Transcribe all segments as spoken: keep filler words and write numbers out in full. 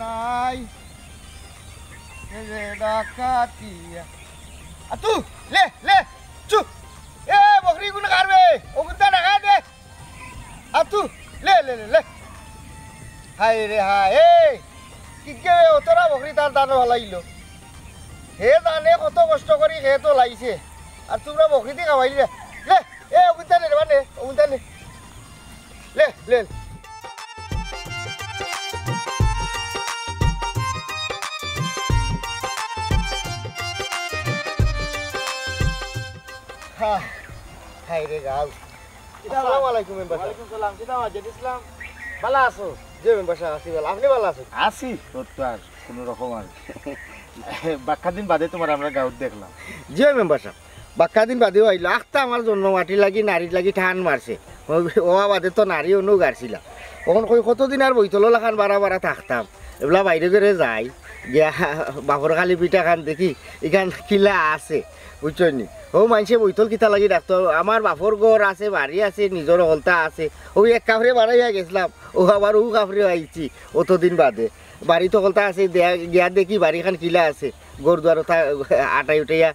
নাই, এ যে ডাকাতিয়া। আতু, লে, লে, চু। এ, বকরি গুন কারবে, অগুনতা ডাকাই দে। আতু, লে, লে, লে, লে। হায় রে হায়, এ, কিগে অতরা বকরি তার দানো ফালাইলো। হে জানে কত কষ্ট করি খেত লাইছে। আর তুমরা বকরি দি খাওয়াইলে। লে, এ, অগুনতা নে রে বা নে, অগুনতা নে। লে, লে, লে। হা, হায় রে গাও। আসসালামু আলাইকুম মেম্বার সাব। ওয়ালাইকুম সালাম। কিতা ওয়াজেদ ইসলাম? ভালা আছো? জি মেম্বার সাব, আছি ভালা। আপনে ভালা আছইন? আছি, তোর তো আর কোনো রকম আর। বাক্কা দিন বাদে তুমারে আমরা গাউত দেখলাম। জি মেম্বার সাব, বাক্কা দিন বাদেউ আইলো। আখতা আমার জন্ম মাটির লাগি, নাড়ির লাগি টান মারছে। ও, ও বাদে তো নাড়ি অনো গাড়ছিলা। অখন কই কতদিন আর বইতল লাখান বারা বারা থাকতাম। এবলা বাইরে ঘরে যাই, গিয়া বাফর খালি পিঠা খান দেখি, ইখান কিলা আছে, বুঝছইন নি? ও মানষে বইতল কিতা লাগি ডাকতো? আমার বাফর ঘর আছে, বাড়ি আছে, নিজর হকলতা আছে। অউ এক কাফরে বারাইয়া গেছলাম, অউ আবার অউ কাফরে আইছি অতদিন বাদে। বাড়িত হকলতা আছে, দেয়া-, গিয়া দেখি বাড়িখান কিলা আছে, ঘর দুয়ার অতা আটাই উঠাইয়া,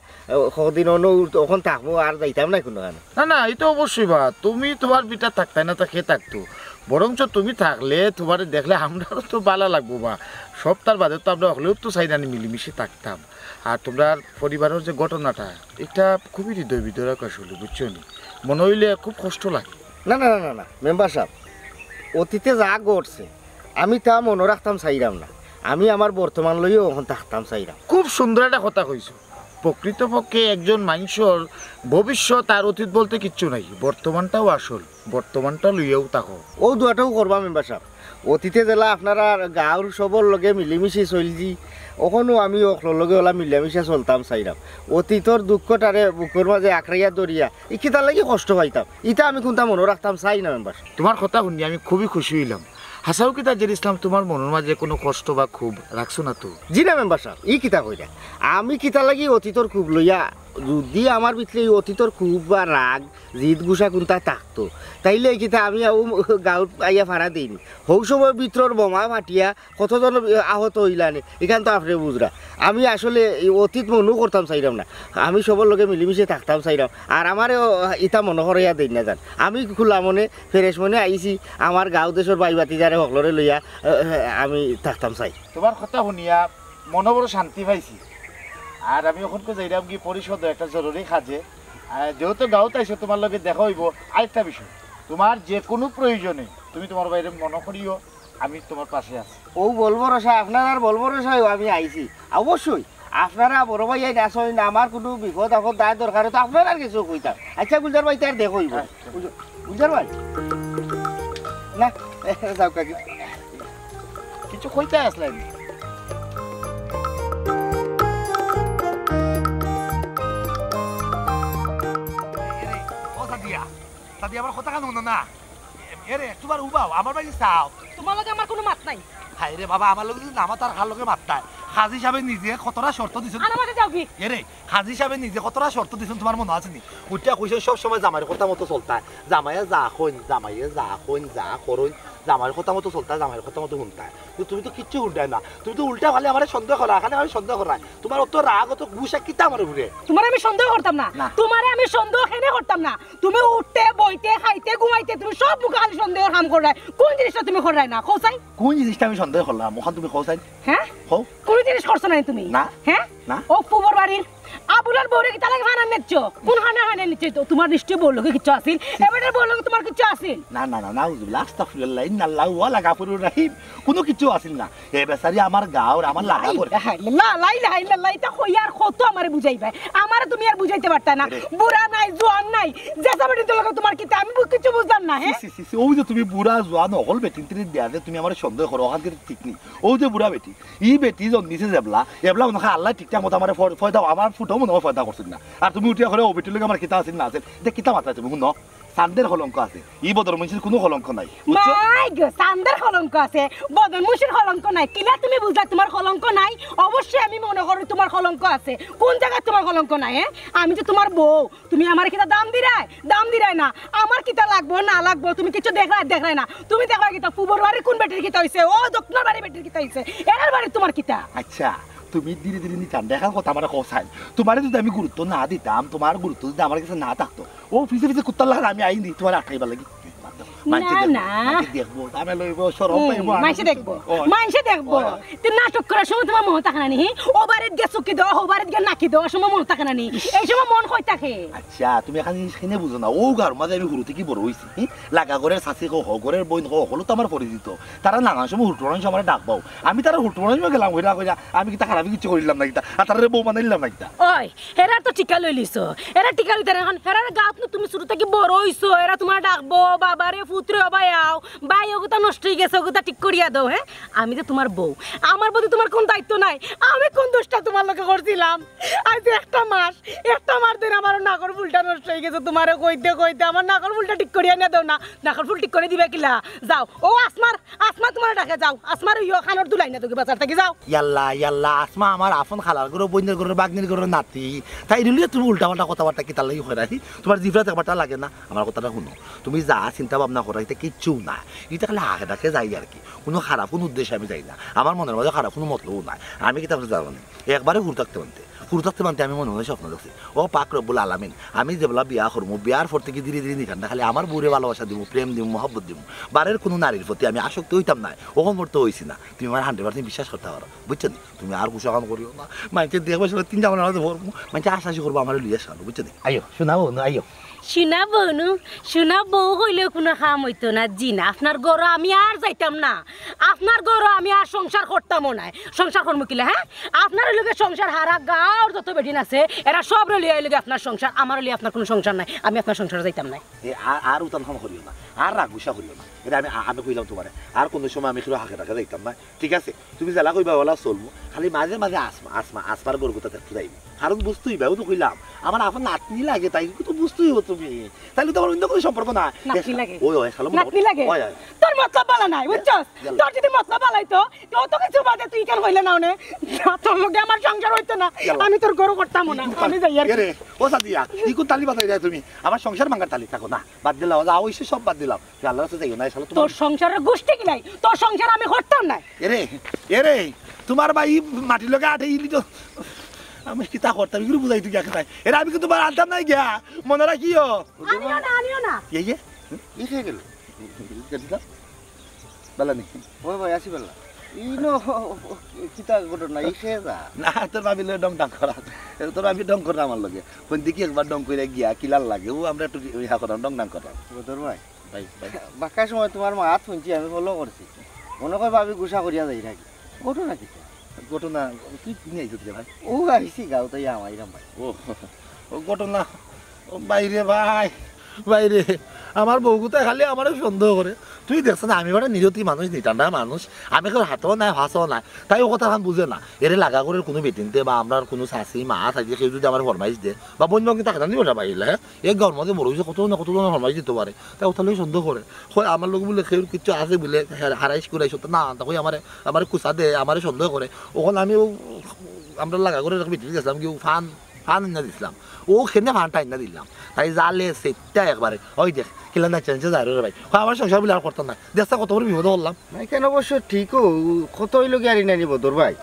কদিন অনো অখন থাকমু, আর যাইতাম না কুনুখানো। না, না, ইতা অবশ্যই বা, তুমি তুমার ভিটা থাকতায় না, তা কে থাকতো? বরঞ্চ তুমি থাকলে, তুমারে দেখলে আমরারও তো ভালা লাগবো বা। সবতার বাদে তো আমরা হকলেউ তো চাইরাম নি মিলিমিশি থাকতাম। আর তুমরার পরিবারর যে ঘটনাটা, ইটা খুবই হৃদয় বিদারক আসলে, বুঝছো নি? মনো অইলে খুব কষ্ট লাগে। না, না, না, না, না, মেম্বার সাব, অতীতে যা ঘটছে, আমি তা মনো রাখতাম চাইরাম না। আমি আমার বর্তমান লইয়াউ অখন থাকতাম চাইরাম। খুব সুন্দর একটা কথা কইছো। প্রকৃতপক্ষে একজন মানষর ভবিষ্যৎ আর অতীত বলতে কিচ্ছু নাই, বর্তমানটাউ আসল, বর্তমানটা লইয়াউ থাকো। অউ দোয়াটাউ করবা মেম্বার সাব। অতীতে যেলা আপনারার গাউর সবর লগে মিলিমিশি চলছি, অখনও আমি অকলর লগে অলা মিলামিশা চলতাম চাইরাম। অতীতর দুঃখটারে বুকর মাঝে আঁকড়াইয়া ধরিয়া ই কিতার লাগি কষ্ট পাইতাম, ইতা আমি কুনতা মনো রাখতাম চাই না মেম্বার সাব। তুমার কথা হুনি আমি খুবই খুশি অইলাম। হাছাউ কিতা ওয়াজেদ ইসলাম, তুমার মনর মাঝে কুনু কষ্ট বা ক্ষোভ রাখছো না তো? জি না মেম্বার সাব, ই কিতা কইরা? আমি কিতার লাগি অতীতর ক্ষোভ লইয়া, যুদি আমার ভিতরে ই অতীতর ক্ষোভ বা রাগ, জিদ গুসা কুনতা থাকতো, তাইলে কিতা আমি অউ গাউত আইয়া ফাড়া দেইনি? হউ সময় ভিতরর বোমা ফাটিয়া কতজন আহত অইলা নি, ইখান তো আপনে বুঝরা। আমি আসলে ই অতীত মনো করতাম চাইরাম না, আমি সবর লগে মিলিমিশি থাকতাম চাইরাম। আর আমারে ইতা মনো করাইয়া দেইন না যান, আমি খুলা মনে, ফ্রেশ মনে আইছি, আমার গাউ দেশর ভাই ভাতিজারে হকলরে লইয়া, আহ, আমি থাকতাম চাই। তুমার কথা হুনিয়া মনো বড় শান্তি পাইছি। আর আমি অখনকু যাইরামগি পরিষদো একটা জরুরি কাজে। আহ, যেহেতু গাউত আইছো, তুমার লগে দেখা অইবো। আরেকটা বিষয়, তুমার যেকুনু প্রয়োজনে তুমি তুমার ভাইরে মনো করিও, আমি তুমার পাশে আছি। অউ বল ভরসা, আপনারার বল ভরসায়উ আমি আইছি। অবশ্যই, আপনারা বড় ভাইয়াইন আছইন, আমার কুনু বিপদ আপদ দায় দরকারে তো আপনারার গেছেউ কইতাম। আচ্ছা, গুলজার ভাই, তার দেখা অইবো। আচ্ছা। গুলজার, গুলজার ভাই। না, যাও কাকি। কিছু কইতায় আছলায় নি? এরে, ও সাদিয়া, সাদিয়া, আমার কথা খান হুনো না। এরে, তুমার উবাও, আমার বাড়ি চাও। তুমার লগে আমার কুনু মাত নাই। হায় রে বাবা, আমার লগে যুদি না মাতো আর কার লগে মাততায়? কাজী সাবে নিজে কতরা শর্ত দিছইন। আর আমারে যাও কি? এরে, কাজী সাবে নিজে কতরা শর্ত দিছইন, তুমার মনো আছে নি? উঠিয়া কইছইন সব সময় জামাইর কথা মতো চলতায়। জামাইয়ে যা কইন, জামাইয়ে যা কইন, যা করইন, জামাইর কথা মতো চলতায়, জামাইর কথা মতো হুনতায়। কিন্তু তুমি তো কিচ্ছু হুনরায় না, তুমি তো উল্টা ফালে আমারে সন্দেহ করায়, খালি আমারে সন্দেহ করায়। তুমার অত রাগ, অত গুসা কিতা আমার উপরে? তুমারে আমি সন্দেহ করতাম না। না। তুমারে আমি সন্দেহ কেনে করতাম না? তুমি উঠতে, বইতে, খাইতে, ঘুমাইতে, তুমি সব মুখে খালি সন্দেহর কাম কররায়। কুন জিনিসটা তুমি কররায় না? কও চাই। কুন জিনিসটা আমি সন্দেহ করলাম? অখান তুমি কও চাই। হ্যাঁ? কও। কুনু জিনিস করছো না তুমি? না। হ্যাঁ? না। ও ফুবর বাড়ির আবুলর বউরে কিতার লাগি ফানার নিচ্ছ? কুন খানে খানে নিচ্ছ? তো তুমার নিশ্চয় বউর লগে কিচ্ছু আছিল। এবারে বউর লগে তুমার কিচ্ছু আছিল? না, না, না, নাউজুবিল্লাহ, আস্তাগফিরুল্লাহ, ইন্নাল্লাহু ওয়া লা গাফুরুর রাহিম। কুনু কিচ্ছু আছিল না। এ বেচারি আমার গাউর, আমার লাগা করে। লা ইলাহা ইল্লাল্লাহ, লা ইলাহা ইল্লাল্লাহ, ইতা কইয়া আর কত আমারে বুঝাইবায়? আমারে তুমি আর বুঝাইতে পারতায় না। আরে। বুড়া নাই, জোয়ান নাই, যে যাবে কিন্তু লগে তুমার কিতা? আমি বু-, কিচ্ছু বুঝলাম না, হ্যাঁ? ছি, ছি, ছি, ছি, অউ যে তুমি বুড়া, জোয়ান, হকল বেটিন্তরে দিয়া যে তুমি আমারে সন্দেহ করো, অখান কিন্তু ঠিক নি। অউ যে বুড়া বেটি, ই বেটি জন্মিছে যেবলা, এবলা মনো অয় আল্লায় ঠিকঠাক মতো আমারে ফয়-, ফয়দা, আমার ফুটাও মনো অয় ফয়দা করছইন না। আর তুমি উঠিয়া কও, অউ বেটির লগে আমার কিতা আছিল না আছিল, ইতা কিতা মাতরায় তুমি, হুনো? চান্দের কলঙ্ক আছে, ই বদর মুন্সির কুনু কলঙ্ক নাই, বুঝছো? মাই গো, চান্দের কলঙ্ক আছে, বদর মুন্সির কলঙ্ক নাই। কিলা তুমি বুঝলা তুমার কলঙ্ক নাই? অবশ্যই আমি মনো করি তুমার কলঙ্ক আছে। কুন জাগাত তুমার কলঙ্ক নাই, হে? আমি তো তুমার বউ, তুমি আমারে কিতা দাম দিরায়? দাম দিরায় না। আমার কিতা লাগবো না লাগবো তুমি কিচ্ছু দেখরায়, দেখরায় না। তুমি দেখরায় কিতা, ফুবর বাড়ির কুন বেটির কিতা অইছে, ও দক্ষিণর বাড়ির বেটির কিতা অইছে, এরার বাড়ির তুমার কিতা? আচ্ছা, তুমি ধীরে ধীরে নিতাম, দেখার কথা আমারে কও চাইন। তুমারে যুদি আমি গুরুত্ব না দিতাম, তুমার গুরুত্ব যুদি আমার গেছে না থাকতো, অউ পিছে পিছে কুত্তার লাখান আমি আইনি তুমারে আটকাইবার লাগি। মানষে না, দেখবো, না। মানষে দেখবো, ঝামেলা অইবো, শরম হুম, পাইবো, আমি মানষে বুঝছি দেখবো, না। ও, মানষে দেখবো। ও। তে নাটক করার সময় তুমার মনো থাকে না নি? হি? অউ বাড়িত গিয়া চকি দেও, অউ বাড়িত গিয়া নাকি দেও, সময় মনো থাকে না নি? এই সময় মন কই থাকে? আচ্ছা, তুমি এখান জিনিস কিনে বুঝো না। অউ গাঁওর মাঝে আমি হুরু থাকি বড় অইছি, হি? লাগা ঘরর চাচি কও, হউ ঘরর বইন কও, হকল তো আমার পরিচিত। তারা নানান সময় হুটুরান সময় আমারে ডাকবাও। আমি তারা হুটুরান সময় গেলাম, কইরা কইরা, আমি কিতা খারাপি কিচ্ছু করিলাম না কিতা? আর তারারে বউ বানাইলাম না কিতা? ওই, হেরার তো ঠিকা লইলিছো। হেরা ঠিকা লইতা না অখন। হেরার গাঁওত নু তুমি শুরু থাকি বড় অইছো, এরা তুমার ডাকবো, বাবারে, পুতরে, ও ভাই আও, ভাই, অগুতা নষ্ট অইগেছে, অগুতা ঠিক করিয়া দেও, হে? আমি যে তুমার বউ, আমার প্রতি তুমার কুন দায়িত্ব নাই? আমি কুন দোষটা তুমার লগে করছিলাম? আইজ একটা মাস, একটা মাস ধরি আমার নাকর ফুলটা নষ্ট অইগেছে, তুমারে কইতে কইতে আমার নাকর ফুলটা ঠিক করিয়া আনিয়া দেও না, নাকর ফুল ঠিক করি দিবা কিলা? যাও, অউ আসমার আসমা তুমারে ডাকে, যাও। আসমারে অউ কানর দুল আনিয়া দেওগি বাজার থাকি, যাও। ইয়াল্লা, ইয়াল্লা, আসমা আমার আপন খালার ঘরর, বইনর ঘরর, ভাগ্নির ঘরর নাতি। তাইরে লইয়া তুমি উল্টা-পাল্টা কথাবার্তা কিতার লাগি কইরায়? তুমার জিফরাত একবারটা লাগে না? আমার কথাটা হুনো। তুমি যা চিন্তা-ভাবনা কররায়, ইতা কিচ্ছু না। ইতা খালি হাকে ডাকে যাই আর কি। কুনু খারাপ কুনু উদ্দেশ্যে আমি যাই না। আমার মনর মাঝে খারাপ কুনু মতলবও নাই। আমি কিতা জানো নি? একবারে হুরু থাকতে পারতে। হুরু থাকতে পারতে আমি মনে মনে স্বপ্ন দেখছি। ও পাক রব্বুল আলামিন, আমি যেবলা বিয়া করমু, বিয়ার পর থাকি ধীরে ধীরে নিকান না, খালি আমার বউরে ভালোবাসা দিমু, প্রেম দিমু, মহব্বত দিমু। বারের কুনু নারীর প্রতি আমি আসক্ত অইতাম নায়। অখন মোর তো অইছে না। তুমি আমারে hundred percent বিশ্বাস করতায় পারো। বুঝছো নি? তুমি আর গুসা কাম করিও না। মানষে দেখবো, সবাই তিন জামানার মাঝে পড়মু। মানষে আশাআশি করবো আমারে লইয়া সালো, বুঝছো নি? আইও, সোনা বইন, আইও। সোনা বইন, সোনা বউ কইলেও কুনু কাম অইতো না। জি না, আপনার ঘরো আমি আর যাইতাম না। আপনার ঘরো আমি আর সংসার করতামও নায়। সংসার করমু কিলা, হে? আপনার লগে সংসার হারা গাঁওর যত বেটিন আছে, এরা সবরে লইয়া অইলোগি আপনার সংসার, আমারে লইয়া আপনার কুনু সংসার নাই। আমি আপনার সংসারো যাইতাম নায়। এ, আর, আর উতাল কাম করিও না, আর রাগ গুসা করিও না। এরে আমি, আ-, আমি কইলাম তুমারে, আর কুনু সময় আমি কেউর হাকে ডাকে যাইতাম নায়, ঠিক আছে? তুমি যেলা কইবায় অলা চলমু, খালি মাঝে মাঝে আসমা, আসমা, আসমার ঘরগুতা দেখতে যাইমু। কারণ বুঝতে অইবায়, অউ তো কইলাম, আমার আপন নাতনি লাগে, তাইরে তো বুঝতে অইবো তুমি। তাইলে তো আমার অইন্য কুনু সম্পর্ক না। নাতনি লাগে? ওই, ওই, শালা মনে নাতনি লাগে? ওই, ওই। তোর মতলব ভালা নায়, বুঝছস? ইয়াল্লা। তোর যুদি মতলব ভালা অইতো, তে অত কিছু বাদে তুই কেনে কইলে না অনে? না, তোর লগে আমার সংসার অইতো না। ইয়াল্লা। আমি তোর ঘরো করতামও না। আমি যাই আর কি। এরে, ও সাদিয়া, ই কুন তালি বাজাইরায় তুমি? আমার সংসার ভাঙ্গার তালি থাকো না। বাদ দিলাও, যা অইছে সব বাদ দিলাও। তুই আল্লার কাছে যাইও না, শালা তুমার তোর সংসারর গুষ্টি কিলাই, তোর সংসার আমি করতাম নায়। এরে, এরে, তুমার ভাই ই মাটির লগে আটে ইলি তো। আমি কিতা করতাম, ইগুরে বুঝাই তুই গিয়া কিতা? এরে, আমি কিন্তু তুমার আনতাম নায় গিয়া, মনো রাখিও। আনিও না, আনিও না। ইয়ে, ইয়ে? ই কে গেল? বালা নি? ওই ভাই, আসি বালা। ই নো, কিতা ঘটনা, ই কে যা? না, তোর ভাবির লগে ঢং ঢং করা। তোর ভাবি ঢং করে আমার লগে। কোন দিকে একবার ঢং কইরা গিয়া কিলার লাগে, অউ আমরা একটু ইয়া করাম, ঢং ঢং করাম। বদর ভাই, ভাই, ভাই। বাক্কা সময় তুমার মাত হুনছি, আমি follow করছি। মনো কয় ভাবি গুসা করিয়া যাইরা। ঘটনা কিতা? ঘটনা, তুই নিয়া আইছত রে ভাই? অউ আইছি গাঁও তাই আমাইরাম ভাই। ও, ও ঘটনা, ও ভাইরে ভাই, ভাইরে, আমার বউগুতায় খালি আমারে সন্দেহ করে। তুই দেখছস না, আমি বড় নিরতি মানুষ, নিটান্ডা মানুষ, আমি কেউর হাতো নায়, ফাঁসও নায়, তাই অউ কথাখান বুঝে না। এরে লাগা ঘরর কুনু বেটিন্তে বা আমরার কুনু চাচি, মা, চাচি কেউ যুদি আমারে ফরমাইশ দে, বা বইন ভাগিন থাকে না নি বেটা ভাই, হে? এক গাঁওর মাঝে বড় অইছে, কত না কত জনে ফরমাইশ দিতো পারে। তাই অতার লাগি সন্দেহ করে। কয় আমার লগে বুলে কেউর কিচ্ছু আছে বুলে, হারা-, হারাইশ করাইশ, না, তা কই আমারে, আমারে কুচা দে, আমারে সন্দেহ করে। অখন আমি অউ, আমরা লাগা ঘরর এক বেটির গেছলাম, কি অউ ফান, ফান আনিয়া দিছলাম। অউ কেনে ফানটা আনিয়া দিলাম। তাই জালে সেটটা একবারে, ওই দেখ, কিলা না চেঞ্জে যায় রে ভাই। কয় আমার সংসার বুলে আর করতাম নায়। দেখছস কত বড় বিপদো পড়লাম। না, ইখান অবশ্য ঠিক, কত অইলো গি আর ইনানি বদর ভাই।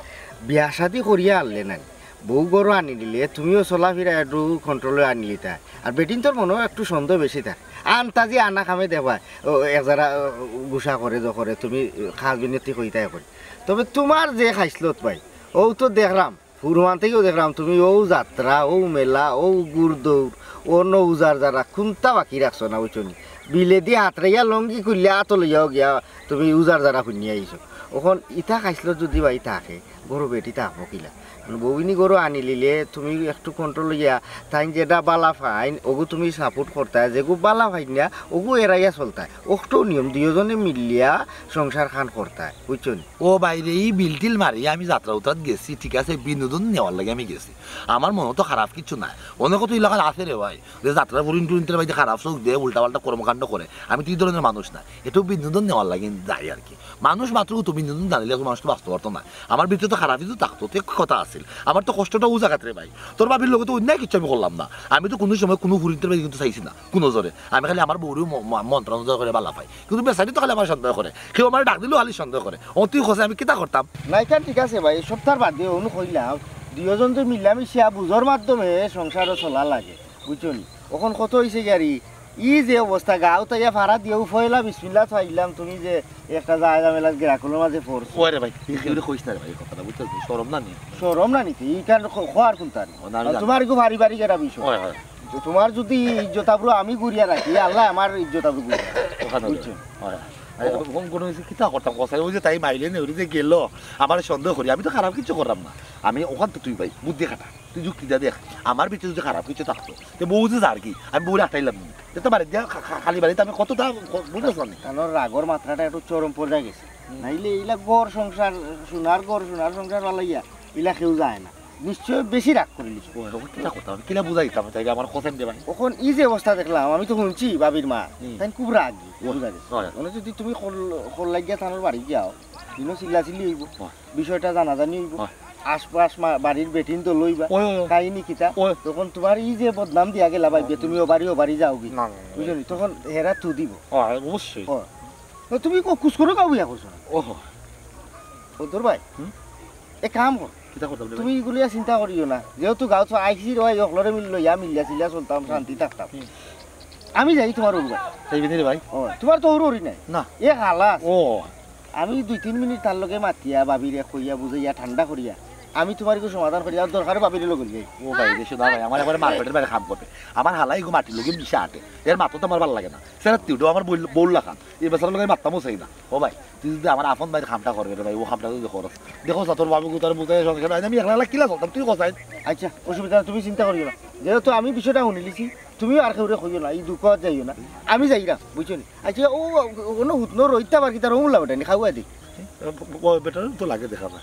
বিয়া শাদি করিয়া আনলে নায়। বউ ঘরো আনি দিলে, তুমিও চলাফিরা একটু control-এ আনিলিতায়। আর বেটিন্তর মনো একটু সন্দেহ বেশি থাক। আন্তাজি আনা কামে দেখবায়, ও, এক যারা, ও, গুসা করে, জ করে, তুমি খাস বিনতি কইতায় করি। তবে তুমার যে খাইছলত ভাই, অউ তো দেখরাম, ফুরমান থাকিও দেখরাম, তুমি অউ যাত্রা, অউ মেলা, অউ ঘুড়দৌড়, অনো উজার যারা, কুন্তা বাকি রাখছো না, বুঝছো নি? বিলেদি আতরাইয়া লুঙ্গি খুলিয়া আতো লইয়াও গিয়া, তুমি উজার যারা হুনিয়া আইছো। অখন ইতা খাইছলত যুদি ভাই থাকে, ঘরো বেটি থাকবো কিলা? বউগিনি ঘরো আনিলিলে তুমি একটু কন্ট্রোল অইয়া, তাইন যেটা বালা পাইন, ওগু তুমি সাপোর্ট করতায়, যেগু বালা পাইন না, ওগু এড়াইয়া চলতায়। অকটাউ নিয়ম, দুইওজনে মিলিয়া সংসার খান করতায়, বুঝছো নি? ও ভাইরে, ই বিল টিল মারি আমি যাত্রা উত্রাত গেছি, ঠিক আছে, বিনোদন নেওয়ার লাগি আমি গেছি। আমার মনো তো খারাপ কিচ্ছু নাই। অনেক তো ইলাকাত আছে রে ভাই, যে যাত্রা ফুরিন টুরিন ভাই খারাপ চোখ দেয়, উল্টা পাল্টা কর্মকাণ্ড করে। আমি তো ই ধরনের মানুষ না, এটাও বিনোদন নেওয়ার লাগি যাই আর কি। মানুষ মাত্র তো বিনোদন জানিলে এখন মানুষ তো বাঁচতে পারতো না। আমার ভিতরে তো খারাপই তো থাকতো, তো এক কথা আছিল। আমার তো কষ্টটা ও জাগাত রে ভাই। তোর ভাবির লগে তো অন্যায় কিচ্ছু আমি করলাম না। আমি তো কোনো সময় কোনো ফুরিন্তর ভাই কিন্তু চাইছি না, কোনো জোরে। আমি খালি আমার বউরেও ম-, ম-, মন্ত্রণা করে বালা পাই। কিন্তু বেচারি তো খালি আমার সন্দেহ করে। কেউ আমার ডাক দিলেও খালি সন্দেহ করে। ও তুই খোঁজে আমি কিতা করতাম? না, ইখান ঠিক আছে ভাই, সপ্তাহ বাদে অনু কইলাম, দুইওজন তো মিলামিশিয়া বুঝর মাধ্যমে সংসারও চলা লাগে, বুঝছো নি? অখন কত অইছে গাড়ি, ই যে অবস্থা, গাঁও তাইয়া ফাড়া দিয়াও পয়লা বিসমিল্লা চাইলাম, তুমি যে একটা যায় ঝামেলা গেরাকলর মাঝে পড়ছো। ওরে ভাই, তুই কি করে কইস না রে ভাই, এই কথাটা বুঝছস নি? শরম না নি? শরম না নিতে, ই কারণ খ-, খোয়ার কোনটা নি? ও, না, আমি আর জানি। তোমার কি পারিবারিক একটা বিষয়। হয়, হয়। তো তোমার যদি ইজ্জত আবরু আমি গুরিয়া রাখি, আল্লাহ আমার ইজ্জত আবরু গুরিয়া রাখে। ওখানে বুঝছো? হয়। আরে, ফোন করে হইছে, কিতা করতাম, কসাই? ওই যে তাই মাইলে নেউরি যে গেল, আমার সন্দেহ করি, আমি তো খারাপ কিছু করলাম না। আমি ওখান তো তুই ভাই, বুদ্ধি খাটা, তুই যুক্তি দে দেখ, আমার ভিতরে যদি খারাপ কিছু থাকতো, তো বউ যে যার কি, আমি বউরে আটাইলাম না। তো বাড়ি দিয়া খা-, খা-, খালি বাড়িতে আমি কতটা খ-, বুঝতেছ না? কারণ রাগর মাত্রাটা একটু চরম পর্যায়ে গেছে। হুম। নাইলে ইলা ঘর সংসার, সোনার ঘর, সোনার সংসার ফালাইয়া ইলা কেউ যায় না। নিশ্চয় বেশি রাগ করিলিছো। ও, এখন কিতা করতাম? আমি কিলা বুঝাইতাম? তাইলে আমার কথা দে ভাই। এখন ই যে অবস্থা দেখলাম, আমি তো শুনছি ভাবির মা, হুম। তাই খুব রাগী, ও, বুঝা গেছে। হয়। মানে যদি তুমি খল-, খল লাগিয়া থানোর বাড়ি যাও, ইনো চিল্লাচিল্লি অইবো, হয়। বিষয়টা জানাজানি অইবো। হয়। আশপাশ মা-, বাড়ির বেটিন তো লইবা, ওই, ওই, ওই। কাহিনী কিতা? ওই। তখন তোমার ই যে বদনাম দিয়া গেলা ভাই, হুম। তুমি ও বাড়ি, ও বাড়ি যাওগি। না, না, না, বুঝছো নি? তখন হেরা তু দিব। হয়, অবশ্যই। হয়। তো তুমি কো-, কুস করো কাউ ইয়া করছো না। ওহো। ও তোর ভাই, হুম? এক কাম কর। কিতা করতাম রে ভাই? তুমি ইগুলিয়া চিন্তা করিও না। যেহেতু গাঁও তো আইসি রে ভাই, অকলরে মিল লইয়া মিলিয়া চিলিয়া চলতাম, হুম। শান্তি থাকতাম। হুম। আমি যাই তোমার ওর ভাই। যাইবি নি রে ভাই? ও, তোমার তো ওর ওরই নাই। না। এ হালাস। ও। আমি দুই তিন মিনিট তার লগে মাতিয়া, ভাবিরে কইয়া, বুঝাইয়া, ঠান্ডা করিয়া, আমি তোমার ইগু সমাধান করিয়া, আর দরকারে ভাবিরে লগে যাই। ও ভাই, রে শোনা ভাই, আমার একবারে মারপেটের বাইরে কাম করবে। আমার হালা ইগু মাটির লগে মিশা আটে। এর মাথা তো আমার ভালো লাগে না। সেরা তিউটো আমার বউর লাখান। এই বেচারার লগে আমি মারতামও চাই না। ও ভাই, তুই যদি আমার আপন ভাইর কামটা করবে রে ভাই, ও কামটা যদি করস। দেখো, যা তোর বাবু তার বুঝাই সংসার হয় না, আমি একলা একলা কিলা চলতাম, তুই কোথায়? আচ্ছা, অসুবিধা নাই, তুমি চিন্তা করিও না। যেহেতু আমি বিষয়টা শুনিলিছি, তুমিও আর কেউরে কইও না, ই দুঃখ আর যাইও না। আমি যাইরাম, বুঝছো নি? আচ্ছা, ও, ও, কোনো হুতনো রইতা পার কি তার অমূল্য বেটা নি, খাওয়া দি। ও, ও, বেটার তো লাগে দেখা না।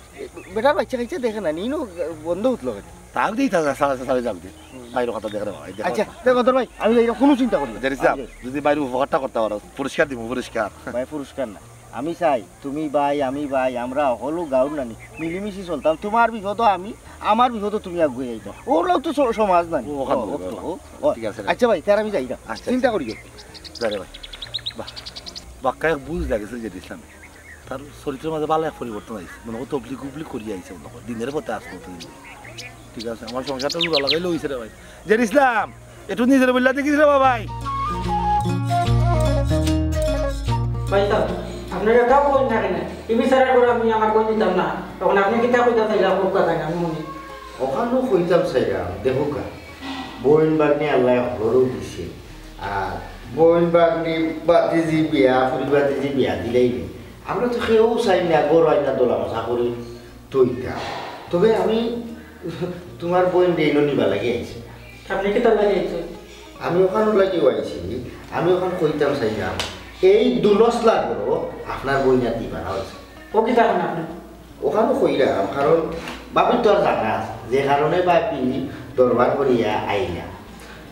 বেটার বাচ্চা কাচ্চা দেখে না, নিনো বন্ধ হুতলো কেন? তাও দি, তা, তা, তা, তা, যাও দি। হুম। বাইরে কথা দেখে না, ভাই, দেখো আচ্ছা, না। দেখো তোর ভাই, আমি যাইরাম, কোনো চিন্তা করি না। জানিস না, আমি যাই। যদি বাইরে উপকারটা করতে পারো, পুরস্কার দিব, পুরস্কার। ভাই, পুরস্কার না। আমি চাই, তুমি ভাই, আমি ভাই, আমরা হলো গাউর নানি, মিলিমিশি চলতাম। তোমার বিপদও আমি, আমার বিপদও তুমি আগুয়ে যাইতা। ওরাও তো স-, সমাজ নানি। ও, ওখান ও, থেকে ও, ওখান। ও, ও। ঠিক আছে রে। আচ্ছা ভাই, তার আমি যাইরাম। আচ্ছা, চিন্তা আচ্ছা। করি না। যা রে ভাই। বাহ, বাক্কা এক বুঝ লাগেছে যে ইসলামে। তার চরিত্রের মাঝে ভালো এক পরিবর্তন আইছে। মনে হয় তবলিগ উবলিগ করিয়া আইছে মনে হয়। দিনের পথে আসলো তো দিন। ঠিক আছে, আমার সংসারটা জোড়া লাগাইলে হইছে রে ভাই। জের ইসলাম, একটু নিজের বললা দেখিস রে বাবাই। ভাই সাহেব, আপনি এটাও কইন না কেন? টিভি ছাড়া করে আমি আমার কই দিতাম না। তখন আপনি কিতা কইতা চাইলা, খুব কথা না, আমি শুনি। ওখানেও কইতাম চাইলাম, দেখো কা, বইন বাগনি আল্লাহ হকলরেও দিছে। আর বইন বাগনি বাতিজি বিয়া, ফুরি বাতিজি বিয়া দিলেই নি। আমরা তো কেউ চাই না, গরু আইনা দোলা মশা করি তইতা। তবে আমি তোমার বইন রেইনো নিবা লাগি আইছি। আপনি কিতা লাগি আইছেন? আমি ওখানে লাগিও আইছি, আমি ওখানে কইতাম চাইলাম, এই দুনসলা গরু আপনার বইন আর দিবা না হয়েছে। ও কিতা এখন আপনি? ওখানে কইলাম, কারণ ভাবির তো আর জানা আছে, যে কারণে ভাবি দরবার করিয়া আইলা।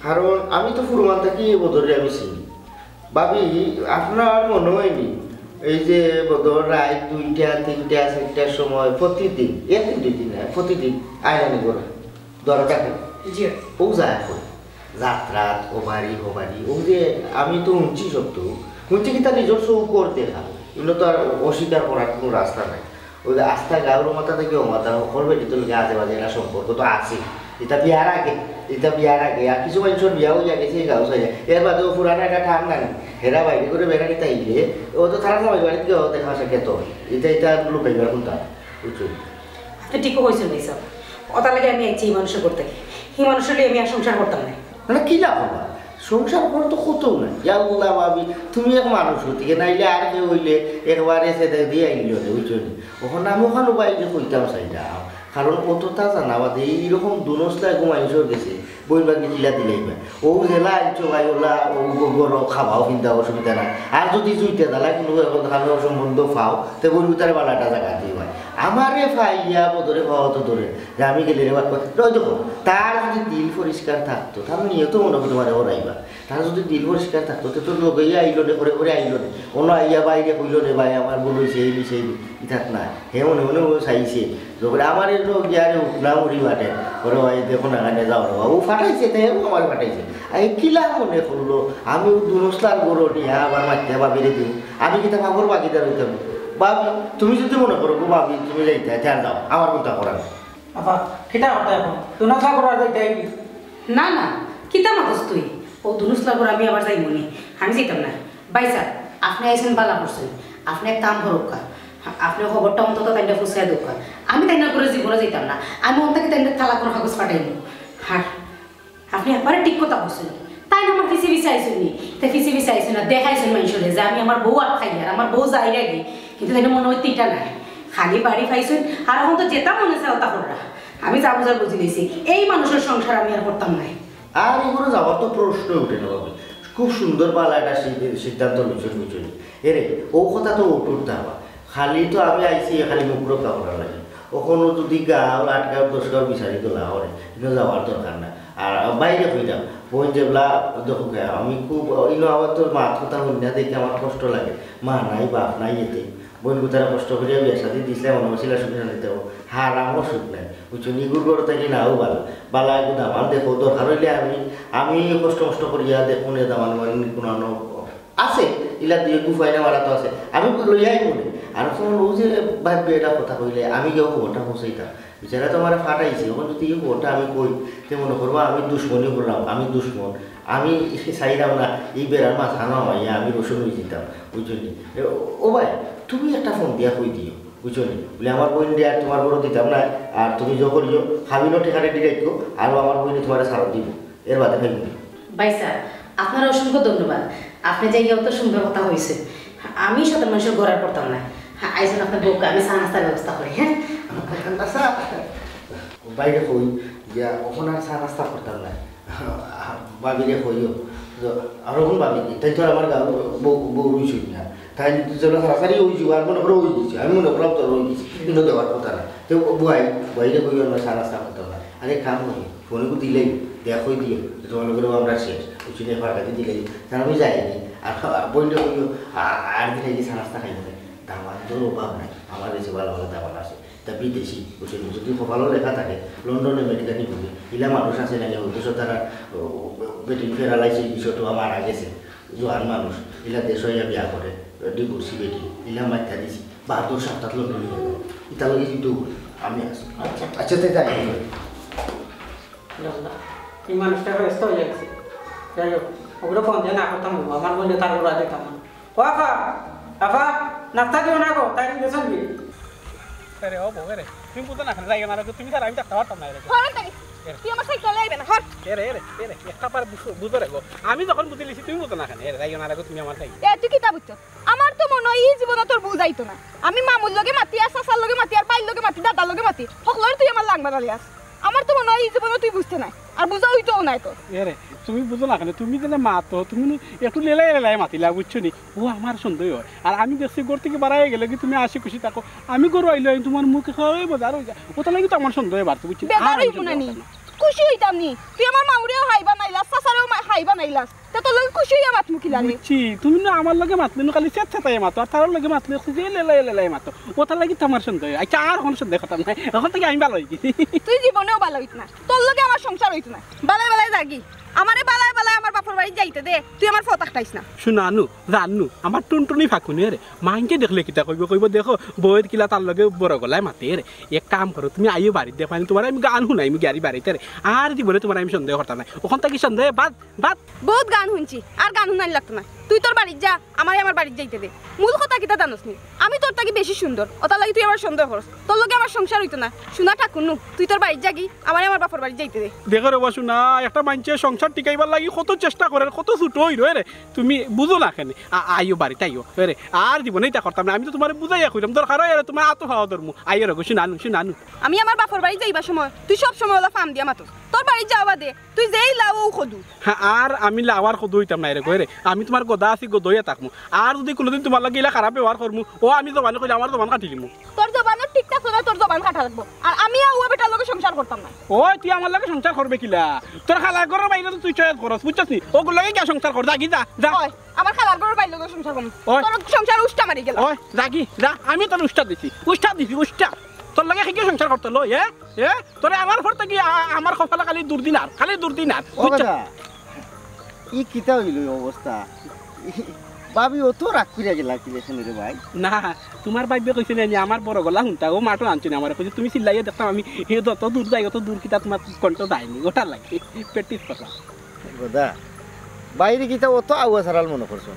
কারণ আমি তো ফুরমান থাকি এ বদরে আমি চিনি। ভাবি, আপনার মনে হয়নি, এই যে বদর রাত দুইটা, তিনটা, চারটার সময় প্রতিদিন, একদিন দুই দিন না, প্রতিদিন আয়রানি করে দরকার নেই। জি। ও যায় কই? যাত্রাত, ও বাড়ি, ও বাড়ি, ও যে আমি তো শুনছি সত্য, শুনছি কি তার নিজের চোখ করে দেখা, এগুলো তো আর অস্বীকার করার কোনো রাস্তা নাই। ওই যে আস্তা গাঁওর মাথা থেকে ও মাথা, হকল বেটি তো লোকে আজে বাজে এরা সম্পর্ক তো আছে। এটা বিয়ার আগে, এটা বিয়ার আগে, আর কিছু মানুষের বিয়া হইয়া গেছে এই গাঁও সাইডে। এর বাদে ও পুরানো একটা ঠান নাই, এরা বাইরে করে বেড়ানি তাইলে, ও তো তারা সবাই বাড়িতে গিয়ে দেখা সাক্ষাৎ হয়। এটা, এটা লোক বেকার কোনটা, বুঝছো? আপনি ঠিকও কইছেন ভাই সাহেব। ওটার লাগে আমি একছি এই মানুষের করতে। এই মানুষের লইয়া আমি আর সংসার করতাম না। না, না, কি লাভ হবা? সংসার করা তো কতও না। ইয়া আল্লাহ ভাবি, তুমি এক মানুষ হতে গিয়ে নাইলে আর কেউ হইলে একবারে সেটা দিয়ে আইল হতে, বুঝছো নি? ওখানে আমি ওখানে বাইরে কইতাম চাইলাম। কারণ অততা জানা বাদে এইরকম দুনসলা এগু মানুষর গেছে বইন বাগনি কিলা দিলাইবা। ও যেলা আনছো ভাই, ওলা ও গ-, গরো খাবাও, চিন্তা অসুবিধা নাই। আর যদি জুইতে জ্বালা কিন্তু এখন খানো সম্বন্ধ পাও, তে বইন তারে বালা একটা জাগা দিও ভাই। আমারে পাইয়া বদরে পাওয়া তো দূরে, যে আমি গেলে রে বাক্কা, ওই দেখো, তার যদি দিল পরিষ্কার থাকতো, তার নিয়ত মনে হয় তোমারে ওরাইবা। তার যদি দিল পরিষ্কার থাকতো, তে তোর লগে আইলো নে, করে করে আইলো নে। অনো আইয়া বাইরে কইলো নে, "ভাই, আমার ভুল হইছে, এই বিষয়ে ইতাত না।" হে মনে মনে ও চাইছে, যখন আমার এর লোক গিয়া রে উঠলাম উড়ি বাটে, ওরে ভাই, দেখো না, এখানে যাও রে বাবু, ফাটাইছে, তাই ও আমার ফাটাইছে। আর এই কিলা মনে করলো, আমি ও দুনসলার গরু নিয়া আবার মারতে ভাবিরে দিই। আমি কিতা ভাবর বাকিদার হইতাম? ভাবি, তুমি যদি মনে করো, গো ভাবি, তুমি যাইতে, তে আর যাও, আমার কোনটা করার নাই। আপা, কিতা কথা এখন? তুই না থাকো আর যাইতে আইবি? না, না, কিতা মাতস তুই? ও দুনুসলা করে আমি আবার যাইমু নি? আমি যাইতাম না। ভাই সাহেব, আপনে আইছেন, বালা করছেন। আপনে এক কাম করুক্কা, আপনে খবরটা অন্তত তাইনরে ফুসাই দেউক্কা। আমি তাইনর করে জীবনে যাইতাম না। আমি অন্তাকে তাইনরে তালাকর কাগজ পাঠাইমু। আর আপনে একবারে ঠিক কথা কইছেন। তাইন আমার পিছে পিছে আইছইন নি? তে পিছে পিছে আইছইন না, দেখাইছইন মানষরে যে আমি আমার বউ আটকাইয়ার, আমার বউ যাইরাগি। কিন্তু তাইন মনে হয় ইটা নাই। খালি বাড়ি পাইছইন, আর এখন তো যেটা মনে চায় ওটা কররা। আমি যা বুঝার বুঝি লইছি, এই মানুষর সংসার আমি আর করতাম নায়। আর এগুলো যাওয়ার তো প্রশ্ন উঠে না, বাবা। খুব সুন্দর বালা একটা সিদ্ধ-, সিদ্ধান্ত লইছইন, বুঝছইন। এরে, ও কথা তো উঠুর দাবা। খালি তো আমি আইছি, খালি মুখ রক্ষা করার লাগি। ওখানো যদি গাঁও, আট গাঁও, দশ গাঁও বিচারি তোলা হয়, কিন্তু যাওয়ার দরকার না। আর বাইরে কইতাম, বইন যেবলা, দেখো কে, আমি খুব, ইনো আবার তোর মাত কথা হুনিয়া দেখি আমার কষ্ট লাগে। মা নাই, বাপ নাই, এতে। বইন গুতারে কষ্ট করিয়া বিয়া শাদি দিছলাম, মনে হচ্ছিল সুখে শান্তিতে থাকবো। হারামও সুখ নাই। বুঝছো, নিগুর ঘর থাকি নাও বালা। বালা একটু দামান দেখো, দরকার হইলে আমি, আমি কষ্ট মষ্ট করিয়া দেখবো নে দামান, মানে কোনো আনো আছে, ইলা দিয়ে গুফাই না মারা তো আছে। আমি লইয়াই মনে। আর ফোন ও যে ভাববে এটা কথা কইলে, আমি কেউ খবরটা পৌঁছাইতাম। বিচারা তো আমার ফাটাইছে, এখন যদি এই খবরটা আমি কই, তে মনে করবো আমি দুশমনি করলাম, আমি দুশমন। আমি চাইলাম না, এই বেড়ার মাথা না হইয়া আমি রসুন হয়ে যেতাম, বুঝছো নি? এ, ও ভাই, তুমি একটা ফোন দিয়া কই দিও, বুঝছো নি? বলে আমার বইন দিয়ে আর তোমার বড় দিতাম না, আর তুমি যো করিও, খাবিনো ঠেকারে ডিরাইকো, আর আমার বইনে তোমার সারা দিব, এর বাদে ভাই। ভাই স্যার, আপনার অসংখ্য ধন্যবাদ। আপনি যে ইয়ে অত সুন্দর কথা হয়েছে, আমি সাধারণ মানুষের গোড়ার করতাম না। আইসুন আপনার বউকে আমি চা নাস্তার ব্যবস্থা করি, হ্যাঁ? আচ্ছা, বাইরে কই, গিয়া ওখানে আর চা নাস্তা করতাম না। ভাবিরে কইও, তো আর ওখানে ভাবি কি? তাই তো আর আমার গাঁও বউ, বউ রুই ছুট না। তাই যেন তাড়াতাড়ি ওই যে আর মনে করো ওই দিচ্ছে, আমি মনে করলাম তোর ওই দিচ্ছে, কিন্তু দেওয়ার কথা না। তো বুয়াই, বুয়াইরে কইও আমরা চা নাস্তা করতাম না। আরে কাম করি, ফোনগু দিলেই, দেখই দিও, যে তোমার লোকেরও আমরা শেষ, উচিত ফাঁকাতে দিলেই, তার আমি যাইনি। আর বইনটা কইও, আ-, আর দিন আগে চা নাস্তা খাইব না। দামান্দর অভাব নাই, আমার কাছে ভালো ভালো দামান আছে। তা বিদেশি, বুঝছেন, যদি কপালও লেখা থাকে, লন্ডনে আমেরিকা নিবি। ইলা মানুষ আছে নাকি, ওই দেশে তারা, ও, বেটিন ফেরালাইছে, এই বিষয়টা মারা গেছে, জোয়ান মানুষ, ইলা দেশ হইয়া বিয়া করে, ডিভোর্সি বেটি, ইলা মাইতা দিছি, বাহাত্তর সাতটাত লন্ডনে গেল। ইতা লগে কিন্তু আমি আছি। আচ্ছা। আচ্ছা, তাই যাই। আল্লাহ, এই মানুষটা ব্যস্ত হয়ে যাচ্ছে। যাই হোক, ওগুলো ফোন দিয়ে না করতাম, আমার বললে তার ওরা দিতাম না। ও আফা, আফা, নাস্তা দিও না গো, তাই গেছেন কি? আরে ও বউ রে, তুমি বুঝো না কেন? যাইও না রে, তুমি ছাড়া আমি থাকতে পারতাম না রে। হরেন তাই, এরে। তুই আমার সাইকেল আইবে না, হর। এরে, এরে, এরে, একটা বার বুঝো, বুঝো রে গো। আমি যখন বুঝে লিছি, তুমি বুঝো না কেন? এরে, যাইও না রে গো, তুমি আমার সাইকেল। এ, তুই কিতা বুঝছস? আমার তো মনে হয় এই জীবনে তোর বুঝাইতো না। আমি মামুর লগে মাতি, আর চাচার লগে মাতি, আর ভাইর লগে মাতি, দাদার লগে মাতি। হকলরে তুই আমার লাং বানালি আস। আমার তো মনে হয় এই জীবনে তুই বুঝতে নাই, আর বুঝা হইতো নাই তো। এরে, তুমি বুঝো না কেন? তুমি যেন মাতো, তুমি নু একটু লেলাই লেলাই মাতিলা, বুঝছো নি? ও আমার সন্দেহ হয়। আর আমি দেখছি ঘর থেকে বাড়াই গেলে কি তুমি হাসি খুশি থাকো, আমি ঘর আইলে তোমার মুখে খাওয়াই মজা আর হয়ে যায়। ওটা লাগে তো আমার সন্দেহ বাড়তো, বুঝছো? বেজার আর আমি হইব না সন্দেহ নি? করতাম না। খুশি হইতাম নি? তুই আমার মামুরেও হাই বানাইলাস, চাচারেও মা-, হাই বানাইলাস। তে তোর লগে খুশি হইয়া মাতমু কিলা রে? বুঝছি, তুমি না আমার লগে মাতলে না, খালি চেত চেতাইয়া মাতো, আর তার লগে মাতলে খুশি লেলাই লেলাই মাতো। ওটার লাগি তো আমার সন্দেহ। আচ্ছা, আর কোনো সন্দেহ কথা নাই, এখন থেকে আমি ভালো হই গেছি। তুই জীবনেও ভালো হইত না, তোর লগে আমার সংসার হইত না। বালাই বালাই যাগি, আমারে বালাই বালাই আমার বাপর বাড়ি যাইতে দে, তুই আমার ফত আটকাইস না। শুনানু, জানু, আমার টুনটুনি ফাকুনে রে, মাইনকে দেখলে কিতা কইব, কইব, "দেখো, বউয়ের কিলা তার লগে বড় গলায় মাতে রে।" এক কাম করো, তুমি আইও বাড়িত, দেখ, মানে, তোমার আমি গান শুনাইমু গিয়ারি বাড়িতে রে। আর জীবনে তোমার আমি সন্দেহ করতাম না। ওখান থেকে সন্দেহ বাদ, বাদ। বহুত গান শুনছি, আর গান শুনানি লাগতো না। তুই তোর বাড়িত যা, আমারে আমার বাড়িত যাইতে দে। মূল কথা কিতা জানোস নি? আমি তোর থাকি বেশি সুন্দর, অতার লাগি তুই আমারে সন্দেহ করস। তোর লগে আমার সংসার অইতো না। সোনা ঠাকুর নু, তুই তোর বাড়িত যাগি, আমারে আমার বাপর বাড়িত যাইতে দে। দেখো রে বা সোনা, একটা মানষে সংসার টিকাইবার লাগি কত চেষ্টা করের, কত ছুটো অইরয় রে। তুমি বুঝো না কেনে? আ-, আইও বাড়িত আইও। এরে, আর জীবনে ইতা করতাম না। আমি তো তুমারে বুঝাইয়া কইলাম, দরকার অয় এরে তুমার আতো পাও ধরমু। আইও রে গো, সোনা নু, সোনা নু। আমি আমার বাপর বাড়িত যাইবার সময় তুই সব সময় অলা ফাম দিয়া মাতস। তোর বাড়িত যাওয়া বাদে তুই যেই লাও অউ কদু। হ্যাঁ, আর আমি লাও আর কদু অইতাম নায় রে গো, এরে। আমি তুমার গদা আছি, গদা অইয়া থাকমু। আর যুদি কুনুদিন তুমার লগে ইলা খারাপ ব্যবহার করমু, অউ আমি জবানে কইলে আমার জবান কাটিলিমু। তোর জবানর ঠিক থাকতো না, তোর জবান কাটা লাগবো। আর আমি অউ বেটার লগে সংসার করতাম না। ওই, তুই আমার লগে সংসার করবে কিলা? তোর খালার ঘরর বাইরে তো তুই চয়েস করস, বুঝছস নি? অগুর লগে গিয়া সংসার কর, যাগি যা, যা। ওই, আমার খালার ঘরর বাইর লগে সংসার করমু। ওই। তোর সংসার উষ্টা মারি গেল। ওই, যাগি যা, আমি তোর উষ্টা দিছি, উষ্টা দিছি, উষ্টা। তোর লগে কি সংসার করতে লই, হ্যাঁ? এ, তোরে আমার পর থাকি আ-, আমার কপালে খালি দুর্দিন আর, খালি দুর্দিন আর, ও বুঝছস? দাদা, ই কিতা অইল ই অবস্থা? ভাবি অত রাগ করিয়া গেলা কি দেখেন রে ভাই? না, তুমার ভাইবে কইছে না নি, আমার বড় গলা হুনতা, অউ মাতও আনছে না আমারে, কইছে, "তুমি চিল্লাইয়া দেখতাম আমি, হে যত দূর যাই, অত দূর কিতা তুমার কণ্ঠ যায়নি, অটার লাগি, practice করলাম।" দাদা, বাইরে কিতা অত আউয়া সারাল মনে করছো?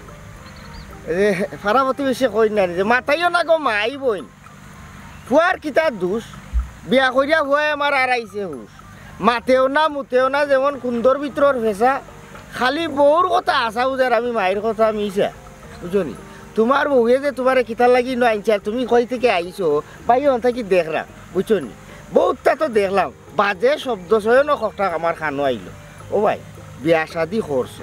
এ, পাড়া প্রতিবেশী কই না নি যে, "মাতাইও না গো মাই বইন।" ফুয়ার কিতা দুষ? বিয়া করিয়া ফুয়ায় আমার আরাইছে হুশ। মাতেও না, মুতেও না, যেমন কুন্দর ভিতরর ফেসা। খালি বউর কথা আশা উজার, আমি মাইর কথা মিছা। বুঝছো নি? তুমার বউয়ে যে তুমারে কিতার লাগি নু আনছে, আর তুমি কই থাকি আইছো, ভাই, অন থাকি দেখরা, বুঝছো নি? বউততা তো দেখলাম, বাজে শব্দ চয়নও কখটা আমার কানো আইলো। ও ভাই, বিয়া শাদি করছো,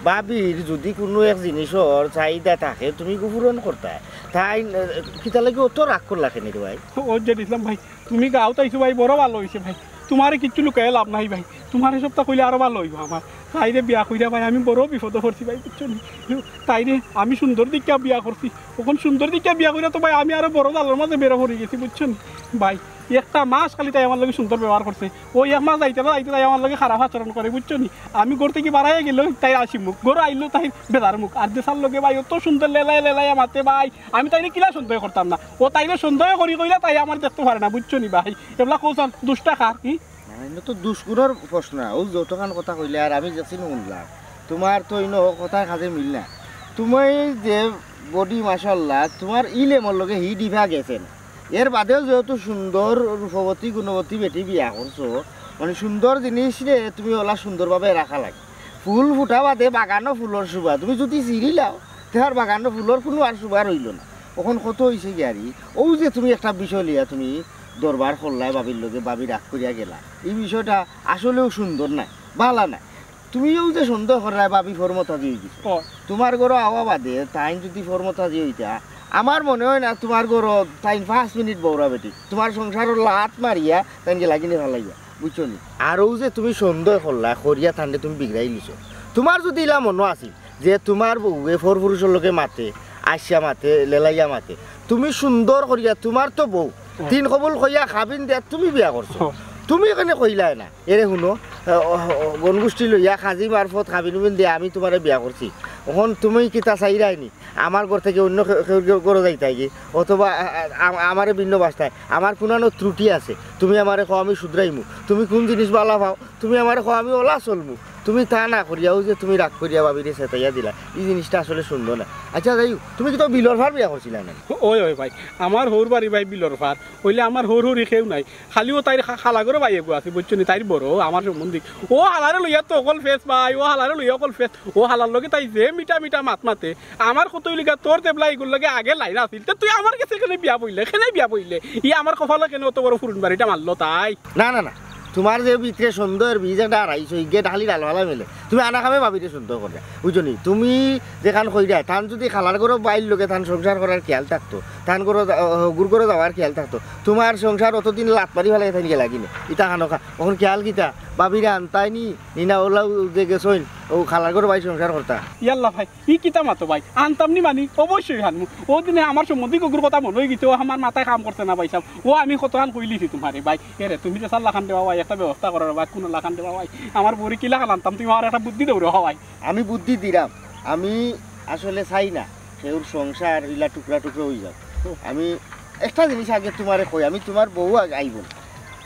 ভাবির যুদি কুনু এক জিনিসর চাহিদা থাকে, তুমি গু পূরণ করতায়। তাইন, এ, কিতার লাগি অত রাগ করলা কেনে রে ভাই? ও জেড ইসলাম ভাই, তুমি গাঁওত আইছো ভাই, বড় ভালা অইছে ভাই। তুমারে কিচ্ছু লুকাইয়া লাভ নাই ভাই, তুমারে সবতা কইলে আরো ভালা অইবো আমার। তাইরে বিয়া কইরা ভাই, আমি বড় বিপদো পড়ছি ভাই, বুঝছো নি? তাইরে আমি সুন্দর দেখিয়া বিয়া করছি, অখন সুন্দর দেখিয়া বিয়া কইরা তো ভাই আমি আরো বড় জালর মাঝে বেড়া পড়ি গেছি, বুঝছো নি ভাই? একটা মাস খালি তাই আমার লগে সুন্দর ব্যবহার করছে, অউ এক মাস যাইতে না যাইতে তাই আমার লগে খারাপ আচরণ করে, বুঝছো নি? আমি ঘর থাকি বারাইয়া গেলেউ তাইর হাসি মুখ, ঘরো আইলেউ তাইর বেজার মুখ। আর দেশার লগে ভাই অত সুন্দর লেলাইয়া লেলাইয়া মাতে ভাই, আমি তাইরে কিলা সন্দেহ করতাম না। অউ তাইরে সন্দেহ করি কইলা তাই আমারে দেখতো পারে না, বুঝছো নি ভাই? এবলা কও চাইন, দুষটা কার, হুম? না, ইনো তো দুষগুণর প্রশ্ন না। অউ যতখান কথা কইলে আর আমি যেখান হুনলাম, তুমার তো ইনো কথার কাজে মিল না। তুমি যে body মাশাআল্লাহ, তুমার ই লেমর লগে হি ডিফা গেছে না। এর বাদেও যেহেতু সুন্দর, রূপবতী, গুণবতী বেটি বিয়া করছো, মানে সুন্দর জিনিসরে তুমি অলা সুন্দরভাবে রাখা লাগে। ফুল ফুটা বাদে বাগানো ফুলর শোভা, তুমি যুদি ছিড়িলাও, তে আর বাগানো ফুলর কুনু আর শোভা রইলো না। অখন কত অইছে গিয়ারি, অউ যে তুমি একটা বিষয় লইয়া তুমি দরবার করলায় ভাবির লগে, ভাবি রাগ করিয়া গেলা, ই বিষয়টা আসলেউ সুন্দর নায়, ভালা নায়। তুমিও যে সন্দেহ কররায় ভাবি ফরমতাজি অইগেছে। ও। তুমার ঘরো আওয়া বাদে তাইন যুদি ফরমতাজি অইতা, আমার মনে অয় না তুমার ঘরো তাইন পাঁচ মিনিট বউরা বেটি। তুমার সংসারো লাত মারিয়া তাইন গেলাগিনি ফালাইবা, বুঝছো নি? আর অউ যে তুমি সন্দেহ করলায়, করিয়া তানরে তুমি বিগড়াইলিছো। তুমার যুদি ইলা মনো আছিল যে তুমার বউয়ে পরপুরুষর লগে মাতে, আইসা মাতে, লেলাইয়া মাতে, তুমি সুন্দর করিয়া, তুমার তো বউ, তিন কবুল কইয়া কাবিন দিয়া তুমি বিয়া করছো। ও। তুমি কেনে কইলায় না? এরে হুনো, আ, অ, অ, গণগোষ্ঠী লইয়া কাজী মারফত কাবিন উবিন দিয়া আমি তুমারে বিয়া করছি। অখন তুমি কিতা চাইরায় নি? আমার ঘর থাকি অইন্য কেউ, কেউর ঘরো যাইতায় গি? অথবা, আ, আ, আম-, আমারে ভিন্ন বাসতায়? আমার কুনানো ত্রুটি আছে, তুমি আমারে কও, আমি শুধরাইমু। তুমি কুন জিনিস ভালা পাও, তুমি আমারে কও, আমি অলা চলমু। তুমি তা না করিয়া, অউ যে তুমি রাগ করিয়া ভাবিরে চেতাইয়া দিলা, ই জিনিসটা আসলে সুন্দর না। আচ্ছা, যাই হোক, তুমি কিতা বিলর পার বিয়া করছিলায় না? ওই, ওই ভাই, আমার হউর বাড়ি ভাই বিলর পার। অইলে আমার হউর হউরি কেউ নাই, খালি অউ তাইর খা-, খালাঘরো ভাই এগু আছে, বুঝছো নি? তাইর বড়, আমার সম্বন্ধী। অউ হালারে লইয়া তো অকল ফেস ভাই, অউ হালারে লইয়া অকল ফেস। অউ হালার লগে তাই যে মিঠা মিঠা মাত মাতে, আমার কত অইলিগা তোর তেবলা ইগুর লগে আগে লাইন আছিল, তে তুই আমার গেছে কেনে বিয়া বইলে, কেনে বিয়া বইলে? ই আমার কপালো কেনে অত বড় ফুরুন বাড়িটা মারলো তাই? না, না, না, তুমার যে ভিতরে সন্দেহর বীজ একটা আরাইছো, ইগে ডালি ডাল ফালা মেলে। তুমি আনা কামে ভাবিরে সন্দেহ কররায়, বুঝছো নি? তুমি যেখান কইরায়, তান যুদি খালার ঘরো ভাইর লগে তান সংসার করার খেয়াল থাকতো, তান ঘরো যা-, অ, হগুর ঘরো যাওয়ার খেয়াল থাকতো, তুমার সংসার অতদিন লাত মারি ফালাই তাইন গেলাগিনি। ইতা খানো খা-, অখন খেয়াল কিতা? ভাবিরে আনতায় নি, নি না অলাউ যে গেছইন, অউ খালার ঘরো ভাইর সংসার করতা। ইয়াল্লা ভাই, ই কিতা মাতো ভাই? আনতাম নি মানি? অবশ্যই আনমু। অউ দিনে আমার সম্বন্ধী হগুর কথা মনো অইগেছে, অউ আমার মাথায় কাম করছে না ভাইসাব। অউ আমি কতখান কইলিছি তুমারে ভাই। এরে, তুমি যে চার লাখান দেওয়া ভাই, একটা ব্যবস্থা করো রে ভাই, কুনু লাখান দেওয়া ভাই। আমার বউরে কিলা খান আনতাম, তুমি আমারে একটা বুদ্ধি দেও রে ভাই। আমি বুদ্ধি দিরাম, আমি আসলে চাই না কেউর সংসার ইলা টুকরা টুকরা অইযাউক। আমি একটা জিনিস আগে তুমারে কই, আমি তুমার বউ আগ-, আইবো।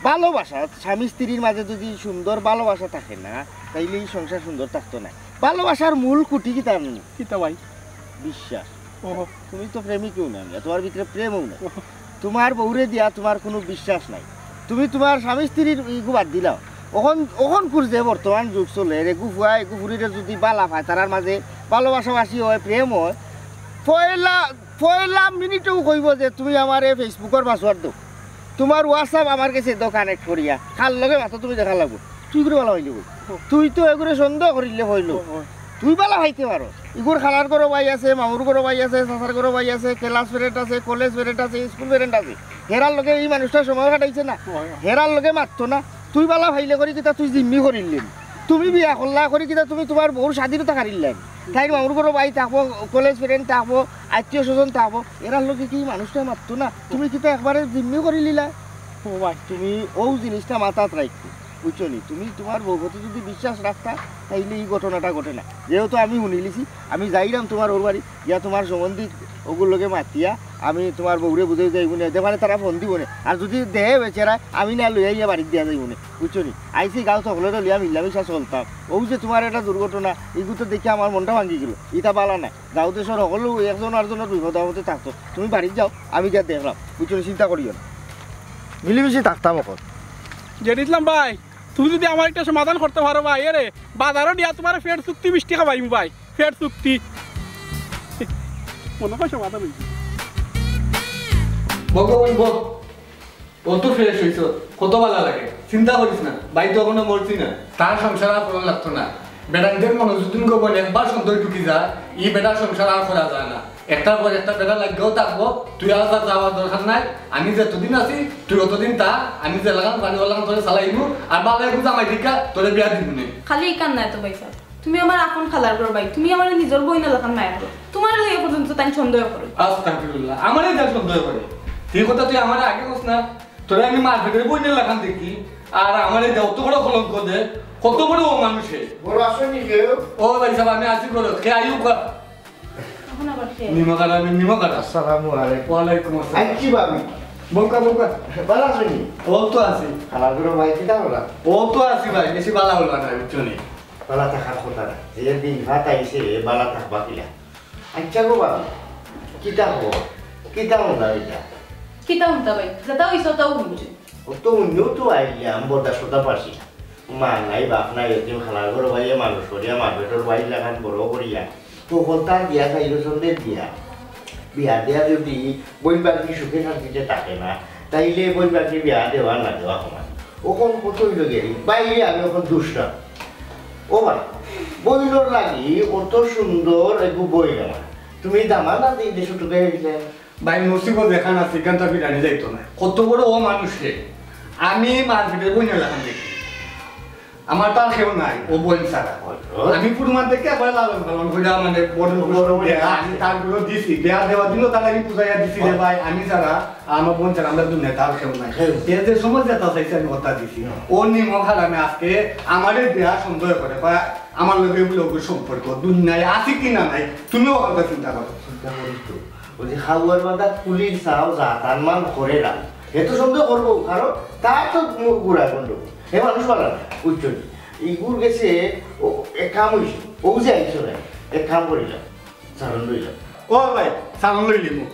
ভালোবাসা, স্বামী স্ত্রীর মাঝে যুদি সুন্দর ভালোবাসা থাকে না, তাইলে ই সংসার সুন্দর থাকতো নায়। ভালোবাসার মূল খুঁটি কিতা জানো? কিতা ভাই? বিশ্বাস। ওহো। তুমি তো প্রেমিকেও না, তোমার ভিতরে প্রেমও নাই। ওহো। তোমার বউরে দিয়া তোমার কুনু বিশ্বাস নাই। তুমি তোমার স্বামী স্ত্রীর ইগু বাদ দিলাও। অখন, অখনকুর যে বর্তমান যুগ চলের, এগু ফুয়া এগু ফুরিরে যুদি বালা পায়, তারার মাঝে ভালোবাসাবাসি অয়, প্রেম অয়, পয়লা, পয়লা মিনিটেউ কইবো যে, "তুমি আমারে Facebook-অর password দেও, তোমার WhatsApp আমার গেছে দেও connect করিয়া।" কার লগে মাতো তুমি দেখা লাগবো। তুই করে বালা পাইলে কই? ও। তুই তো এগুরে সন্দেহ করিলে অইলো। ও, ও। তুই বালা পাইতে পারো। ইগুর খালার ঘরো ভাই আছে, মামুর ঘরো ভাই আছে, চাচার ঘরো ভাই আছে, class friend আছে, college friend আছে, school friend আছে। হেরার লগে ই মানুষটা সময় কাটাইছে না? ও, ও। হেরার লগে মাততো না? তুই বালা পাইলে করি কিতা তুই জিম্মি করিলে? তুমি বিয়া করলা করি কিতা তুমি তোমার বউর স্বাধীনতা কারিলে? তাইর মামুর ঘরো ভাই থাকবো, college friend থাকবো, আত্মীয় স্বজন থাকবো, এরার লগে কি মানুষটা মাততো না? তুমি কিতা একবারে জিম্মি করিলিলা? ও ভাই। তুমি অউ জিনিসটা মাথাত রাখো, বুঝছো নি? তুমি তোমার বউর প্রতি যুদি বিশ্বাস রাখতা, তাইলে ই ঘটনাটা ঘটে না। যেহেতু আমি হুনিলিছি, আমি যাইরাম তোমার অউর বাড়ি, গিয়া তোমার সম্বন্ধী অগুর লগে মাতিয়া, আমি তোমার বউরে বুঝাই যাইবো নে, দেখবানে তারা ফোন দিবো নে। আর যুদি দেহে বেচারা, আমি না লইয়া ইয়া বাড়িত দিয়া যাইবো নে, বুঝছো নি? আইছি গাঁও সকলরে লইয়া মিলামিশা চলতাম। অউ যে তোমার একটা দুর্ঘটনা, ইগু তো দেখি আমার মনটা ভাঙ্গি গেলো, ইতা বালা না। গাঁও দেশর সকলো একজন আরজনর বিপদ আপদে থাকতো। তুমি বাড়িত যাও, আমি গিয়া দেখরাম, বুঝছো নি? চিন্তা করিও না, মিলিমিশি থাকতাম অখন। জেড ইসলাম ভাই, তুমি যুদি আমার একটা সমাধান করতে পারো ভাই, এরে বাজারো নিয়া তোমার পেট চুক্তি মিষ্টি খাওয়াইমু ভাই, পেট চুক্তি। মনে হয় সমাধান অইছে। বল, বল, বল। অত fresh অইছো, কত বালা লাগে। চিন্তা করিস না, ভাই তো অখনো মরছি না। তার সংসার আর করা লাগতো না। বেটাইনদের মনো যুদি গোপনে একবার সন্দেহ ঢুকি যায়, ই বেটার সংসার আর করা যায় না। একটার পর একটা বেটা লাগিয়াউ থাকবো, তুই আর তার যাওয়ার দরকার নাই। আমি যতদিন আছি, তুই অতদিন থাক, আমি যেলাখান পারি অলাখান তোরে চালাইমু, আর বালা এগু জামাই দেখিয়া তোরে বিয়া দিমু নে। খালি ইখান নায় তো ভাইসাব, তুমি আমার আপন খালার ঘরর ভাই, তুমি আমারে নিজর বইনর লাখান মায়া করো, তোমারে লইয়া পর্যন্ত তাইন সন্দেহ করে। আস্তাগফিরুল্লাহ, আমারে তাইন সন্দেহ করে? ই কথা তুই আমারে আগে কস না। তোরে আমি মার পেটর বইনর লাখান দেখি, আর আমারে দে অত বড় কলঙ্ক দে, কত বড় অমানুষ হে। ঘরো আছো নি কেউ? ও ভাইসাব, আমি আছি ঘরো, কে আইউক্কা। অখন আবার কে? নিমক আর আমি, নিমক আর। আসসালামু আলাইকুম। ওয়ালাইকুম আসসালাম। আইচ্ছি ভাবি। বউক্কা, বউক্কা। বালা আছো নি? অউ তো আছি। খালার ঘরর ভাই কিতা কররা? অউ তো আছি ভাই, বেশি বালা অইলা না, বুঝছো নি? বালা থাকার কথা না। যে দিন ভাত আইছে, বালা থাকবা কিলা? আইচ্ছা গো ভাবি, কিতা খবর? কিতা হুনলাম ইটা? কিতা হুনতা ভাই? যেটা অইছে অটাউ হুনছি। অত হুনিয়াউ তো আইলাম, বরদাস্ত করতাম পারছি না। মা নাই, বাপ নাই, এতিম খালার ঘরর ভাইয়ে মানুষ করিয়া, মার পেটর বইন লাখান বড় করিয়া, তো হকলতা দিয়া চাইরো সন্দেহ দিয়া। বিয়া দিয়া যুদি বইন বাগনি সুখে শান্তিতে থাকে না, তাইলে বইন বাগনি বিয়া দেওয়া না দেওয়া সমান। অখন কত অইলো গিয়া, বাইরে আমি অখন দুষরাম। ও ভাই, বইনর লাগি অত সুন্দর এগু বইন আমার। তুমি দামান আদি দেশো টুকাইয়া দিলে। ভাই, মুসিবত যেখান আছে, ইখানতা ফিরানি যাইতো না। কত বড় অমানুষ রে। আমি মার পেটর বইনর লাখান দেখি। আমার তো আর কেউ নাই, অউ বইন ছাড়া। অয়। আমি কুরবান থাকি আবার লালন পালন করিয়া, মানে, বড় বড় বড় করে দেয়া, আমি তার গুলো দিছি। বিয়া দেওয়ার দিনও তার আমি বুঝাইয়া দিছি রে অয়। ভাই, আমি ছাড়া, আমার বইন ছাড়া আমরা দুনিয়াত আর কেউ নাই। কেউ নাই। এ যে সময় যেটা চাইছে আমি অতা দিছি। হুম। অউ নিমক হারামে আজকে আমারে বিয়া সন্দেহ করে, কয় আমার লগে বলে অগুর সম্পর্ক, দুনিয়ায় আছে কি না নাই, তুমিও অতা চিন্তা করো। চিন্তা করি তো। অউ যে খাওয়ার বাদা কুলির চাও, জাত আনমান করে না। হে তো সন্দেহ করবো, কারণ তার তো মুখ ঘুরা গন্ডগোল। হে মানুষ বালা না, বুঝছো নি? ইগুর গেছে, অউ এক কাম অইছে, অউ যে আইছো না, এক কাম করিলাম, সারণ লইলাম। ও ভাই, সারণ লইলিমু।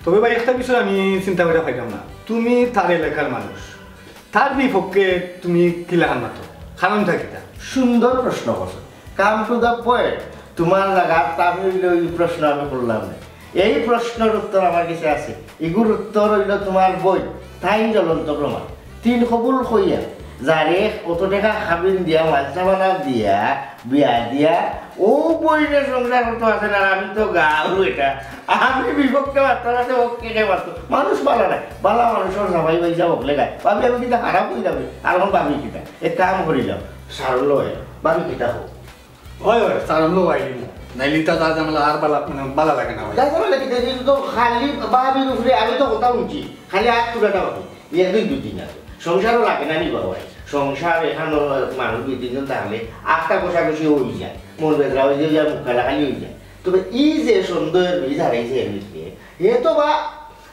তবে ভাই, একটা বিষয় আমি চিন্তা করিয়া পাইলাম না। তুমি তার এলাকার মানুষ, তার বিপক্ষে তুমি কিলাখান মাতো? কারণটা কিতা? সুন্দর প্রশ্ন করছো। Come to the point। তোমার জাগাত আমি অইলে ই প্রশ্ন আমি করলাম না। এই প্রশ্নর উত্তর আমার গেছে আছে। ইগুর উত্তর অইলো তোমার বইন, তাইন জ্বলন্ত প্রমাণ। তিন কবুল কইয়া, যারে অত টেকা কাবিন দিয়া, মালসামানা দিয়া, বিয়া দিয়া, অউ বইনর সংসার করতো আছে না, আর আমি তো গাঁওর বেটা। আমি বিপক্ষে মাততাম না, তে পক্ষে কে মাততো? মানুষ বালা নায়, বালা মানুষর জামাই ভাইসাব হকলে গায়। ভাবি, আমি কিতা খারাপ অই যাবে? আর অখন ভাবি কিতা? এক কাম করিলাম, সারল অয়, ভাবি কিতা কও? অয়, অয়, সারল অয়। নাইলে ইতা যা ঝামেলা আর বালা, মানে, বালা লাগে না, অয়। যা ঝামেলা কিতা, ইতা তো খালি ভাবির উপরে, আমি তো কথা হুনছি, খালি আর তুলাটা বাকি, একদিন দুই দিন আছে। সংসারও লাগে না নি বাবা, সংসার এখানো মানুষ দুই তিনজন থাকলে আটটা কষাকষি অই যায়, মন বেদরা অই যায়, মুখ কালাকালি অই যায়। তবে ই যে সন্দেহের বীজ হারাইছে এর ভিতরে, হে তো বা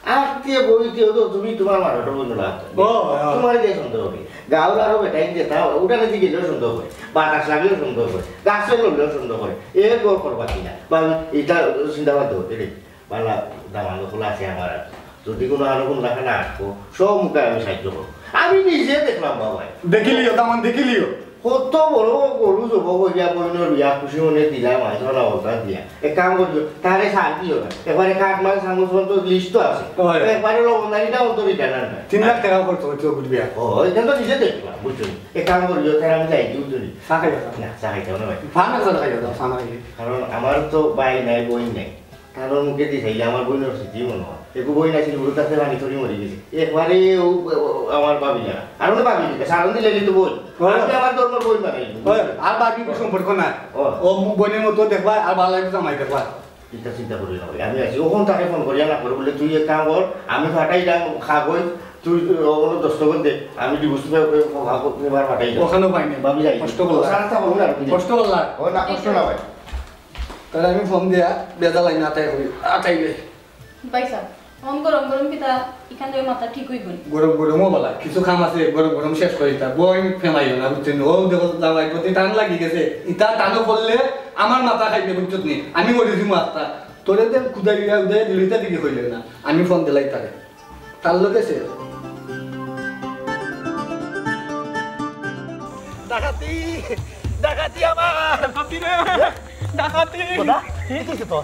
আত্মীয় বইতে হতো, তুমি তোমার মাথাটা বইল না। ও, ও। তোমার যে সন্দেহ হবে, গাউর আরো বেটাইন যেতা, ওটা নাকি গেলেও সন্দেহ হয়, বাতাস লাগলেও সন্দেহ হয়, গাছে লড়লেও সন্দেহ হয়। এ গো করবা কিনা? বা এটা চিন্তা ভাবনা হতে রে, বালা দামান খোলা আছে আমার আর। যদি কোনো আরো কোনো দেখা না আসবো, সব মুখে আমি সাহায্য করবো। আমি নিজে দেখলাম বাবাই। দেখিলিও, দামান দেখিলিও। কত বড় গরু জব করিয়া বইনর বিয়া খুশি মনে দিলা, মাইজলা অর্ডার দিয়া। এক কাম করিও, তারে সার দিও না। একবারে কাঠ মাছ, ছাগল, ছাগল তো লিস্ট তো আছে। হয়। একবারে লবণদারিটা অন্তরি জানার না। তিন লাখ টাকা খরচ হচ্ছে ওগুলি বিয়া। ও, এটা তো নিজে দেখলাম, বুঝছো নি? এক কাম করিও, তারে আমি যাই দিও তুমি। চা খাইয়া যাও। না, চা খাইতে হবে না ভাই। পান একজন খাইয়া যাও, চা না খাইলে। কারণ আমার তো ভাই নাই, বইন নাই। তার মুখে দি চাইলে আমার বইনর স্মৃতি মনে হয়। একটু বইন আছিল, বুড়ো থাকতে পানি থরি মরি গেছে। একবারে ও, ও, আমার ভাবি না। আর ওটা ভাবি দিবে, সারন দিলে কিন্তু বই। ও। আমি আমার ধর্মর বই মারাই। ওই, আর বাকি কোনো সম্পর্ক নাই। ও। ও মুখ বইনের মতো দেখবা, আর ভালো লাগবে জামাই দেখবা। চিন্তা, চিন্তা করি না ভাই। আমি আছি। ওখান তাকে ফোন করিয়া না করে বলে, "তুই এক কাম কর, আমি ফাটাই যাম কাগজ, তুই, তুই ওগুলো দস্তখত দে, আমি ডিভোর্স পেপার ফাটাই যাম।" ওখানেও পাইনি। ভাবি যাই। কষ্ট করলা। ও, সারা তা বলুন আর কি। কষ্ট করলা। ও না, কষ্ট না ভাই। তাহলে আমি ফোন দিয়া বেজা লাইন আটাই করি, আটাই দে। ভাই সাহেব, অন গরম গরম কিতা, ইখান দিয়ে মাথা ঠিক হইব নি? গরম গরমও বলা, কিছু কাম আছে, গরম গরম শেষ করি তা। বই ফেমাইও না, বুঝছেন? ও দেখো, জামাই প্রতি টান লাগি গেছে, ইতা টানো করলে আমার মাথা খাইবে, বুঝছত নি? আমি মরি দিমু আস্তা। তোরে দেন কুদাই উদাই দিলিতা দিকে কইলে না, আমি ফোন দিলাই তারে। তার লগে সে ডাকাতি, ডাকাতি আমার। ডাকাতি রে, ডাকাতি। কোথা? কি হইছে তোর?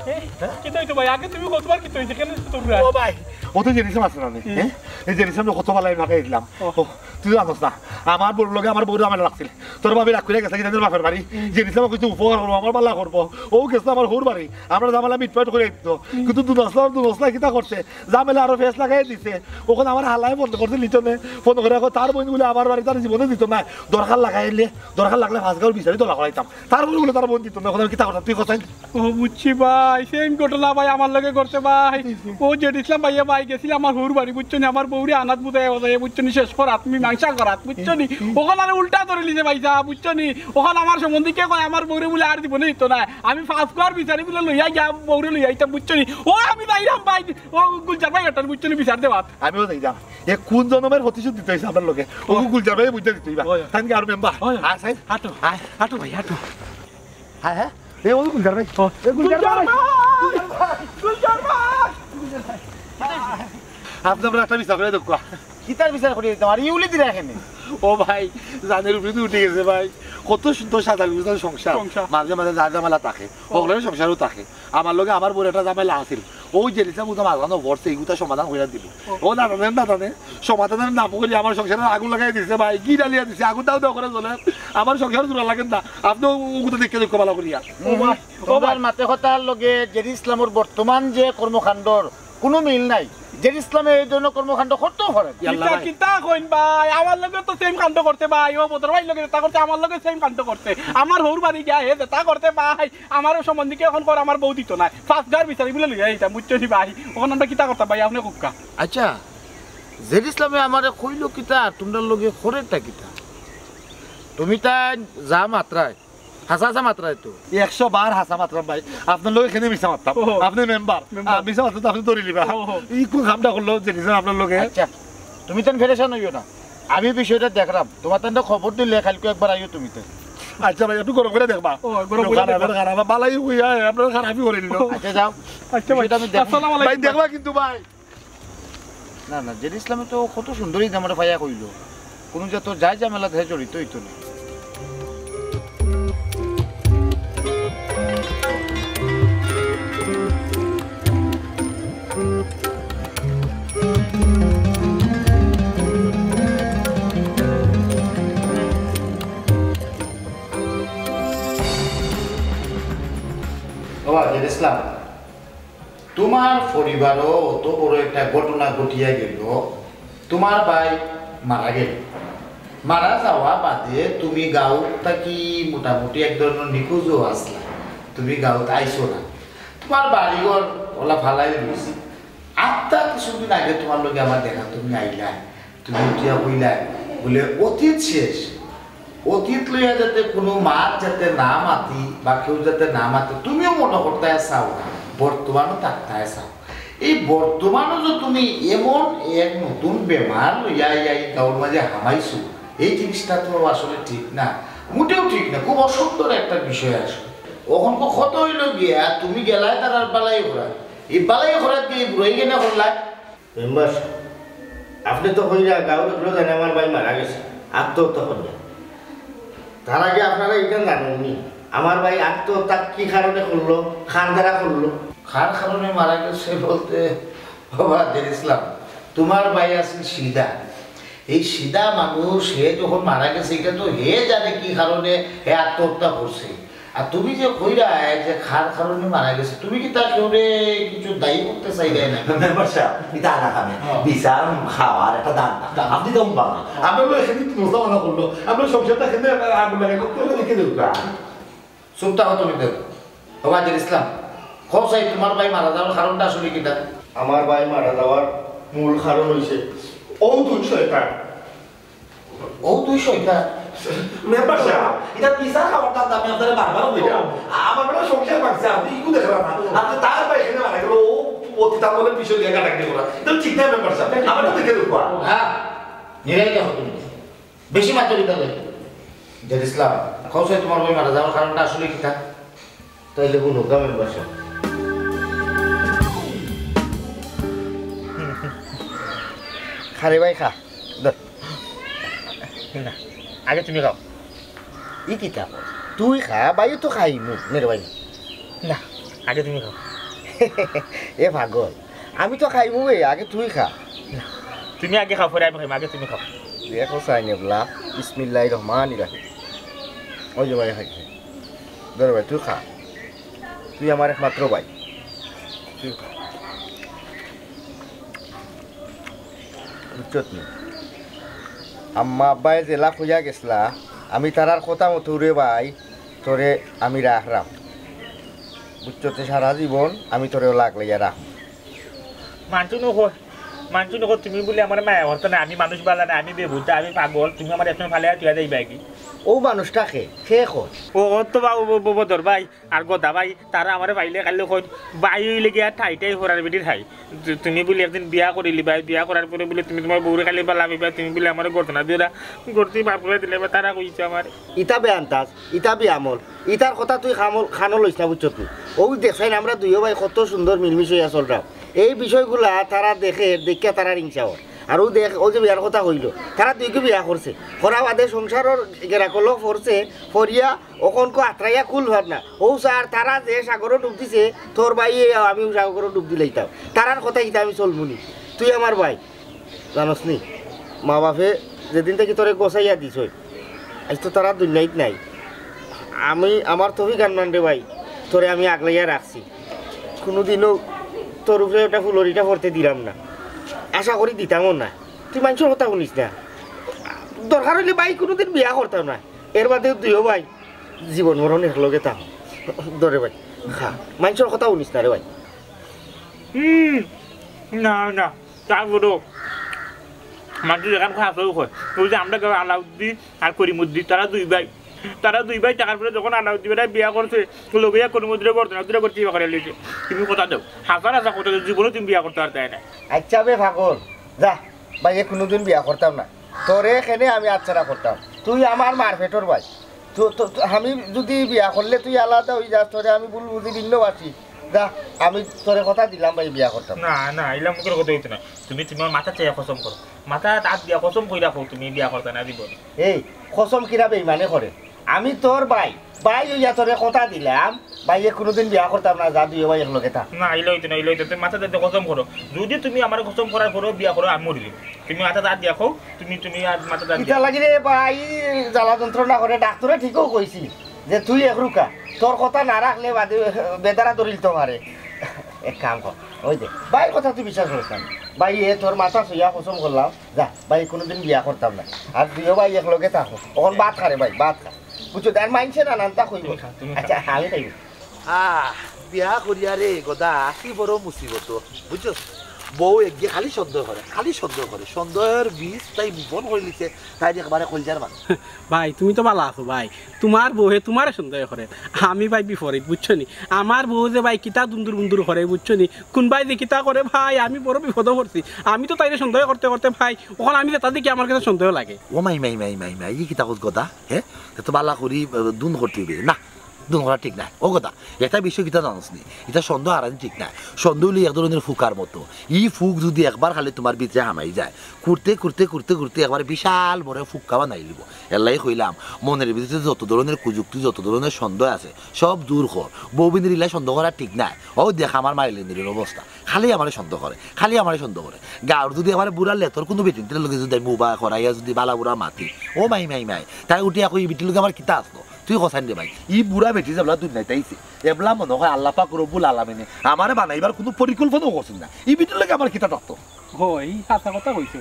এ, হ্যাঁ? কি তো হইতো ভাই? আগে তুমি কতবার কি তো হইছে? কেন হইছে তোমরা? ও ভাই, ও তো জেনিস মাছ না নি, হুম। হ্যাঁ? এই জেনিস আমি কত ভালো মাকে দিলাম। ও। ও, তুই জানোস না, আমার বউর লগে আমার বউর ঝামেলা লাগছিল। তোর ভাবি রাগ করে গেছে, কিনা তোর বাপের বাড়ি। হুম। জেনিস আমার কিছু উপকার করবো, আমার বালা করবো। ও গেছে আমার হউর বাড়ি, আমরা ঝামেলা মিটমাট করে দিত। হুম। কিন্তু দুনসলা, দুনসলা কিতা করছে? ঝামেলা আরো ফেস লাগাই দিছে। ওখানে আমার হালায় ফোন করছে লিটনে, ফোন করে কয়, তার বইন বলে আমার বাড়ি তার জীবনে দিত না, দরকার লাগাইলে, দরকার লাগলে ফাঁস গাঁওর বিচারি তোলা করাইতাম। তার বইন বলে তার বইন দিত না, এখন আমি কিতা করতাম, তুই কোথায়? ও বুঝছি ভাই, সেম ঘটনা ভাই আমার লগে ঘটছে ভাই। ও জেড ইসলাম ভাইয়া ভাই গেছিল আমার হউর বাড়ি, বুঝছো নি? আমার বউরে আনাত বুঝাই বুঝাই, বুঝছো নি? শেষ করাত, মীমাংসা করাত, বুঝছো নি? ওখানে আরে উল্টা ধরে লিছে ভাই সাহেব, বুঝছো নি? ওখানে আমার সম্বন্ধে কে কয় আমার বউরে বলে আর জীবনে দিত না। আমি ফাঁস গাঁওর বিচারি বলে লইয়া গিয়া বউরে লইয়া আইতাম, বুঝছো নি? ও আমি যাইরাম ভাই, ও গুলজার ভাই এটা বুঝছো নি বিচার দেওয়াত। আমিও যাইরাম। এ কোন জনমের প্রতিশোধ দিতে হইছে আপনার লগে? ও গুলজার ভাই বুঝতে দিতে হইবা। ওই। তাই নাকি আর মেম্বার? ওই। আয়, সাইড। হাঁটো। আয়। হাঁটো ভাই, হাঁটো। হ্যাঁ, হ্যাঁ। এ ও গুলজার ভাই। ও। এ গুলজার ভাই। গুলজার ভাই। গুলজার ভাই। আপনি আমরা একটা বিচার করে দেখো। কিতার বিচার করি দিতাম? আর ইউলি দিরা এখানে। ও ভাই, জানের উপরে তো উঠে গেছে ভাই। কত সুন্দর সাজাল গুজাল সংসার। সংসার। মাঝে মাঝে যা ঝামেলা থাকে। ও। ওগুলোর সংসারও থাকে। আমার লগে আমার বউর একটা ঝামেলা আছিল। ওই যে লিসা বুঝা মাঝখানো ভরছে, এইগুতা সমাধান কইরা দিব। ও। ও না জানে, না জানে। সমাধানের নাম করি আমার সংসারে আগুন লাগাই দিছে ভাই। কি ডালিয়া দিছে? আগুন দাও দাও করে জ্বলে। আমার সংসার জোড়া লাগে না। আপনি ওগুতা দেখে দেখো ভালো করিয়া। ও ভাই, ও ভাই। তোমার মাতে কথার লগে জেড ইসলামর বর্তমান যে কর্মকাণ্ডর কোনো মিল নাই। জেড ইসলামে এই ধরনের কর্মকাণ্ড করতেও পারে না। ইয়াল্লা কিতা, ভাই। কিতা কইন ভাই? আমার লগে তো সেম কাণ্ড করতে ভাই। ও বদর ভাই লগে যেটা করতে, আমার লগে সেম কাণ্ড করতে। আমার হউর বাড়ি গিয়া হে যেটা করতে ভাই। আমার ও সম্বন্ধে কি এখন কর, আমার বউ দিত না। ফাঁস গাঁওর বিচারি বলে লইয়া আইতাম, বুঝছো নি ভাই? ওখানে আমরা কিতা করতাম ভাই? আপনি কুক্কা। আচ্ছা, জেড ইসলামে আমারে কইলো কিতা, আর তোমরার লগে করেটা কিতা? তুমি তাই যা মাতরায়, হাছা হাছা মাতরায় তো। একশো বার হাছা মাতরাম ভাই। আপনার লগে কেনে মিছা মাততাম? ও। আপনি মেম্বার। মেম্বার। আ, মিছা মাতলে তো আপনি ধরি লিবা। ও। ই কোন কামটা করলো জেড ইসলাম আপনার লগে? আচ্ছা, তুমি তান পেরেশান হইও না, আমি বিষয়টা দেখরাম। তোমার তানরে খবর দিলে কালকে একবার আইও তুমি তো। আচ্ছা ভাই, একটু গরম করে দেখবা। ও, গরম করে খারাপ, দেখবা। খারাপ, বালাই হইয়া, আপনার খারাপই করে নিল। আচ্ছা, যাও। আচ্ছা ভাই। বিষয়টা আমি দেখবো। আসসালামু আলাইকুম ভাই, ভাই। দেখবা কিন্তু ভাই। না, না, জেড ইসলামে তো কত সুন্দরী দামরে পাইয়া কইলো। কোনো যত যায় ঝামেলা থেকে জড়িত হইতো না। বাবা, জেড ইসলাম, তোমার পরিবারও অত বড় একটা ঘটনা ঘটিয়া গেল, তোমার ভাই মারা গেল। মারা যাওয়া বাদে তুমি গাঁও থাকি মোটামুটি এক ধরনের নিখোঁজও আসলা, তুমি গাঁওত আইছো না, তোমার বাড়িঘর ওলা ফালাই রইছে। আত্মা কিছুদিন আগে তোমার লগে আমার দেখা, তুমি আইলা, তুমি উঠিয়া কইলা, বলে, "অতীত শেষ, অতীত লইয়া যাতে কোনো মাত যাতে না মাতি বা কেউ যাতে না মাতে, তুমিও মনে করতায় চাও, বর্তমানও থাকতায় চাও।" এই বর্তমানে যে তুমি এমন এক নতুন বেমার লইয়া আইয়া এই গাঁওর মাঝে হামাইছো, এই জিনিসটা তো আসলে ঠিক না, মোটেও ঠিক না, খুব অসুন্দর একটা বিষয় আসলে। অখন ক-, কথা অইল গিয়া, তুমি গেলায় তারার বালাই করা, এই বালাই করাত গিয়া এই বুড়াই কেনে করলায়? মেম্বার সাব, আপনে তো কইরা গাঁওর অকলে জানে আমার ভাই মারা গেছে, আত্মহত্যা করিয়া। তার আগে আপনারা ইখান জানইন নি, আমার ভাই আত্মহত্যা কি কারণে করলো, কার দ্বারা করলো? কার কারণে মারা গেছে বলতে, বাবা জের ইসলাম, তোমার ভাই আছিল সিধা। এই সিধা মানুষ, হে যখন মারা গেছে, ইটা তো হে জানে কি কারণে হে আত্মহত্যা করছে। আর তুমি যে কইরায় যে কার কারণে মারা গেছে, তুমি কিতা কেউরে কিছু দায়ী করতে চাইরায় না? মেম্বার সাব, ইটা আনা খামে। হ্যাঁ। বিচার খাওয়ার একটা দান না। দান। আপনে তো উম্বা না। আমরা এখানে তো মজা মানা করলো। আমরা সংসারটা এখানে আগুন লাগাই করতে হবে, লিখে দেবো। চুপ থাকো তুমি তো। বাবা জের ইসলাম, কও চাই তোমার ভাই মারা যাওয়ার কারণটা আসলে কিতা? আমার ভাই মারা যাওয়ার মূল কারণ হইছে ও দুই শয়তান। ও দুই শয়তান? মেম্বার সাব, ইটা বিচার খাওয়ার দান আমি আপনারে বারবার কইলাম। আমার বেটা সংসার ভাঙছে, আপনে ইগু দেখরা না। আপনে তার ভাই এখানে মারা গেল, ও অতীত আমলের বিষয় নিয়ে কাটাকাটি করা। ইটা ঠিক না মেম্বার সাব, আমার তো দেখে দেখবা। হ্যাঁ, নিরাই দেখো তুমি। বেশি মাতুরি তাহলে। জের ইসলাম, কও চাই তোমার ভাই মারা যাওয়ার কারণটা আসলে কিতা? তাইলে বলো, গ্রামের বাসা। খা রে ভাই, খা। ধর। না, আগে তুমি খাও। ই কিতা কর? তুই খা, ভাই তো খাইমু। নে রে ভাই। না, আগে তুমি খাও। এ পাগল, আমি তো খাইমু বে, আগে তুই খা। না, তুমি আগে খাও, পরে আমি খাইমু, আগে তুমি খাও। দেখো সাইন এবলা, বিসমিল্লাহির রহমানির রহিম। ওই যে ভাই, খাই, খাই। ধর ভাই, তুই খা। তুই আমার একমাত্র ভাই। তুই খা। বুঝছত নি? আম্মা আব্বায় যেলা কইয়া গেছলা, আমি তারার কথা মতো রে ভাই, তোরে আমি রাখরাম। বুঝছত নি? সারা জীবন আমি তোরে লাগলাইয়া রাখমু। মানছু নু কয়, মানছু নু কয়, তুমি বুলে আমারে মায়া করতা না, আমি মানুষ বালা না, আমি বেহুদা, আমি পাগল, তুমি আমারে একজন ফালাইয়া থুইয়া যাইবায় গি? ও মানুষটা কে? কে কয়? ও, ও তো বা-, ও ব-, ব-, বদর ভাই, আর গদা ভাই, তারা আমারে পাইলে খালি কইন, ভাই অইলে গিয়া ঠাই ঠাই হরার বেটির ঠাই। তু-, তুমি বুলে একদিন বিয়া করিলিবায়, বিয়া করার পরে বুলে তুমি তোমার বউরে খালি বালা পাইবায়, তুমি বুলে আমারে গর্দনা দিরা, গর্দি বার করি দিলাইবায়, তারা কইছে আমারে। ইতা বেআন্দাজ, ইতা বেআমল, ইতার কথা তুই খামল-, খানো লইস না, বুঝছত নি? ও দেখছইন আমরা দুইও ভাই কত সুন্দর মিলমিশ অইয়া চলরাম। এই বিষয়গুলা তারা দেখের, দেখিয়া তারার হিংসা অর। আর ও দেখ, ও যে বিয়ার কথা কইলো, তারা দুইগু বিয়া করছে, করা বাদে সংসারর গেরাকলো পড়ছে, পড়িয়া অখন কো আত্রাইয়া কুল ভাবনা। ও স্যার, তারা যে সাগরো ডুব দিছে, তোর ভাইয়ে আমিও সাগরো ডুব দিলাইতাম। তারার কথা কিতা আমি চলমু নি? তুই আমার ভাই, জানোস নি? মা বাপে যেদিন থাকি তোরে গছাইয়া দিছইন, আইজ তো তারা দুনিয়াইত নাই। আমি আমার তৌফিক আনমান রে ভাই, তোরে আমি আগলাইয়া রাখছি। কুনুদিনও তোর উপরে ওটা ফুলরিটা পড়তে দিরাম না, আশা করি দিতামও না। তুই মানষর কথা হুনিস না, দরকার অইলে ভাই কুনুদিন বিয়া করতাম না। এর বাদে দুইও ভাই জীবন মরণ একলগে থাকমু। ধর রে ভাই, খা, মানষর কথা হুনিস না রে ভাই। হুম, না, না, তারপরেও মানষে যেখান কয় আসলেও কয়। ওই যে আমরা গেলাম আলাউদ্দিন আর করিমুদ্দিন, তারা দুই ভাই, তারা দুই ভাই থাকার পরে যখন আলাউদ্দিন বেটায় বিয়া করছে, তো লগে ইয়া করিমুদ্দিনে করতো না, দুটা করতে বিয়া করে লিছে। তুমি কথা দাও, হাজার হাজার কথা দাও, জীবনে তুমি বিয়া করতে পারতায় না। আচ্ছা বে পাগল, যা, ভাইয়ে কুনুদিন বিয়া করতাম না। তোরে কেনে আমি আচ্ছাড়া করতাম? তুই আমার মার পেটর ভাই। তো, তো, তো আমি যুদি বিয়া করলে তুই আলাদা অইযাস, তোরে আমি ভুল বুঝি ভিন্নবাসি। যা, আমি তোরে কথা দিলাম ভাই, বিয়া করতাম। না, না, ইলা মুখর কথা অইতো না। তুমি, তুমি আমার মাথাত চাইয়া কসম করো। মাথাত আত দিয়া কসম কইরা কও, তুমি বিয়া করতায় না জীবনে। এই, কসম কিরা বেইমানে করে? আমি তোর ভাই, ভাই অইয়া তোরে কথা দিলাম, ভাইয়ে কুনুদিন বিয়া করতাম না, যা দুইও ভাই একলগে থাক। না, ইলা অইতো না, ইলা অইতো না। তুমি মাথাত আত দিয়া কসম করো। যুদি তুমি আমারে কসম করার পরেও বিয়া করো, আমি মরি যাইমু। তুমি মাথাত আত দিয়া কও, তুমি, তুমি আর মাথাত আত দিয়া। ইতার লাগি রে ভাই, জ্বালা যন্ত্রণা করে, ডাক্তরে ঠিকও কইছি যে তুই একরুকা, তোর কথা না রাখলে বাদে বেদারা ধরিল তো মারে। এক কাম কর, ওই দে, ভাইর কথা তুই বিশ্বাস করিস না। ভাইয়ে তোর মাথা ছইয়া কসম করলাম, যা, ভাই কুনুদিন বিয়া করতাম না। আর দুইও ভাই একলগে থাকো। অখন ভাত খা রে ভাই, ভাত খা। বুঝছো? আর মানষে নানানতা কইবো। তুমি খা, তুমি খা। আচ্ছা, আমি খাইমু। আহ, বিয়া করিয়া রে গদা, কি বড় মুসিবত, বুঝছো? বউ একগিয়ে খালি সন্দেহ করে, খালি সন্দেহ করে, সন্দেহের বীজ তাই বপন করিলিছে। তাই একবারে কলজার মানুষ। ভাই, তুমি তো ভালা আছো ভাই, তুমার বউয়ে তুমারে সন্দেহ করে। আমি ভাই বিপরীত, বুঝছো নি? আমার বউ যে ভাই কিতা দুন্দুর বুন্দুর করে, বুঝছো নি? কুনবায় যে কিতা করে ভাই, আমি বড় বিপদো পড়ছি। আমি তো তাইরে সন্দেহ করতে করতে ভাই, অখন আমি যেতা দেখি আমার কাছে সন্দেহ লাগে। ও মাই, মাই, মাই, মাই, মাই, ই কিতা কস গদা? হে, তে তো ভালা করি, আহ, দুন করতে অইবে। না, দুন করা ঠিক নায়। ও গদা, একটা বিষয় কিতা জানোস নি? ইতা সন্দেহ হারানি ঠিক নায়। সন্দেহ অইলে এক ধরনের ফুকার মতো। ই ফুক যদি একবার খালি তুমার ভিতরে হামাই যায়, কুরতে, কুরতে, কুরতে, কুরতে একবার বিশাল বড় ফুক্কা বানাইলিবো। এরলাগি কইলাম, মনের ভিতরে যত ধরনের কুযুক্তি, যত ধরনের সন্দেহ আছে, সব দূর কর। বউবিনরে ইলা সন্দেহ করা ঠিক নায়। ও দেখ আমার মাইলেনির অবস্থা, খালি আমারে সন্দেহ করে, খালি আমারে সন্দেহ করে। গাউর যদি আমার বুড়া লেতর কুনু বেটিন্তর লগে যদি আমি উবা করাইয়া যদি ভালা বুড়া মাতি, ও মাই, মাই, মাই, তাই উঠিয়া কই, "ই বেটির লগে আমার কিতা আছলো? তুই কছাইন রে ভাই।" ই বুড়া বেটি যেবলা দুনিয়াত আইছে, এবলা মনো কয় আল্লা পাক রব্বুল আলামিনে আমারে বানাইবার কুনু পরিকল্পনাও করছইন না। ই বেটির লগে আমার কিতা থাকতো? অয়, হাছা কথা কইছো।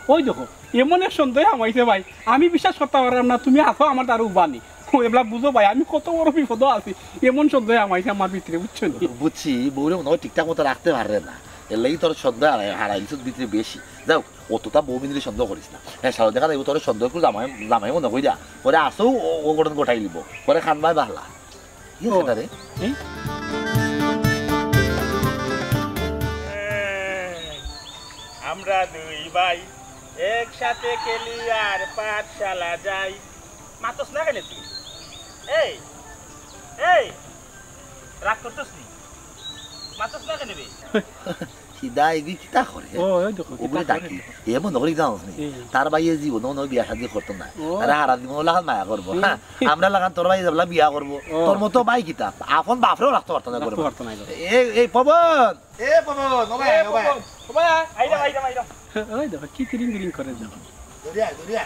অউ দেখো, এমন এক সন্দেহ হামাইছে ভাই, আমি বিশ্বাস করতাম পাররাম না, তুমি আছো আমার দারু উবানি। অউ এবলা বুঝো ভাই, আমি কত বড় বিপদো আছি, এমন সন্দেহ হামাইছে আমার ভিতরে, বুঝছো নি? বুঝছি, বউরে মনো কয় ঠিকঠাক মতো রাখতে পাররে না, এরলাগি তোর সন্দেহ হারাই-, হারাইলিছস ভিতরে বেশি। যাউক, অততা বউবিনরে সন্দেহ করিস না। হ্যাঁ, সারা দেখা যাইবো তোরে সন্দেহ করে জামাই, জামাই মনো কইরা, পরে আসেও অ-, অঘটন ঘটাইলিবো, পরে কানবায় বালা। ইয়ে ও। সেটা রে। এই? আমরা দুই ভাই একসাথে খেলি আর পাঠশালা যাই। মাতস না কেনে তুই? এই, এই, রাগ করছস নি? মাতস না কেনে বে? সিধা এগু কিতা করে? ও, ওই দেখো, কিতা অগুরে করে। ডাকি। এ মনো করি জানোস নি? হুম। তার ভাইয়ে জীবনো অনো বিয়া শাদি করতো না। ও। তারে হারা জীবন লাখান মায়া করবো, হুম। হ্যাঁ? আমরা লাখান তোর ভাইয়ে যেবলা বিয়া করবো। ও। তোর মতো ভাই কিতা? আপন বাপরেও রাখতে পারতো না রাখতে ঘরে। পারতো না ঘরে। এই, এই পবন! এ পবন, ও ভাই, এ ও ভাই। পবন, ও ভাই, আইরাম, আইরাম, আইরাম। ওই দেখো, কি তিরিং বিরিং করে দেখো। দৌড়ে আয়, দৌড়ে আয়।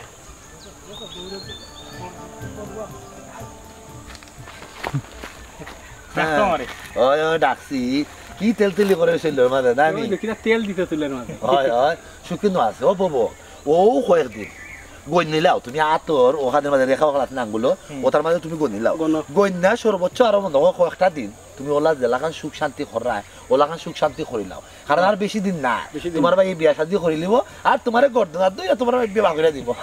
ডাকতো আমারে। ওই, ওই, ডাকছি। কি তেল তেলি করে শরীলর মাঝে, না নি? ওই দেখি না, তেল দিতে চুলর মাঝে। ওই, ওই, সুখী নু আছে। ও বাবা, ও কয়েকদিন। গইন নিলাও, তুমি আতর, অখানর মাঝে রেখা অখান আছে না আঙ্গুলো, হুম। অতার মাঝে তুমি গইন নিলাও। গণ। গইন না সর্বোচ্চ আরো মনো অয় কয়েকটা দিন, তুমি অলা যেলাখান সুখ শান্তি কররায়, অলাখান সুখ শান্তি করিলাও। কারণ আর বেশি দিন না, বেশি দিন তুমার না। ভাইয়ে বিয়া শাদি করিলিবো, আর তুমারে গর্দনাত ধইরা তুমার ভাইয়ে বিয়া করিয়া দিবো।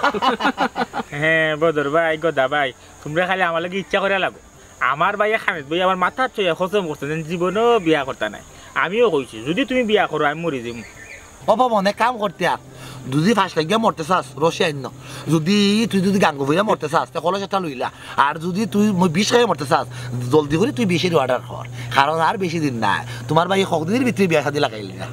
হ্যাঁ, বদর ভাই, গদা ভাই, তুমরা খালি আমার লগে ইচ্ছা করিয়া লাগো। আমার ভাইয়ে খামেদ ভাই আমার মাথাত থইয়া কসম করছে যে জীবনেও বিয়া করতা নায়। আমিও কইছি, যুদি তুমি বিয়া করো, আমি মরি যাইমু। ও বাবা, অনেক কাম করতে আর। যুদি ফাঁস লাগিয়া মরতে চাস, রশি আইন না। যুদি তুই যুদি গাঙ্গো বইয়া মরতে চাস, তে কলস একটা লইলা। আর যুদি তুই ম-, বিষ খাইয়া মরতে চাস, জলদি করি তুই বিষের order কর। কারণ আর বেশি দিন নাই। তুমার ভাইয়ে কতদিনর ভিতরে বিয়া শাদি লাগাইলি না।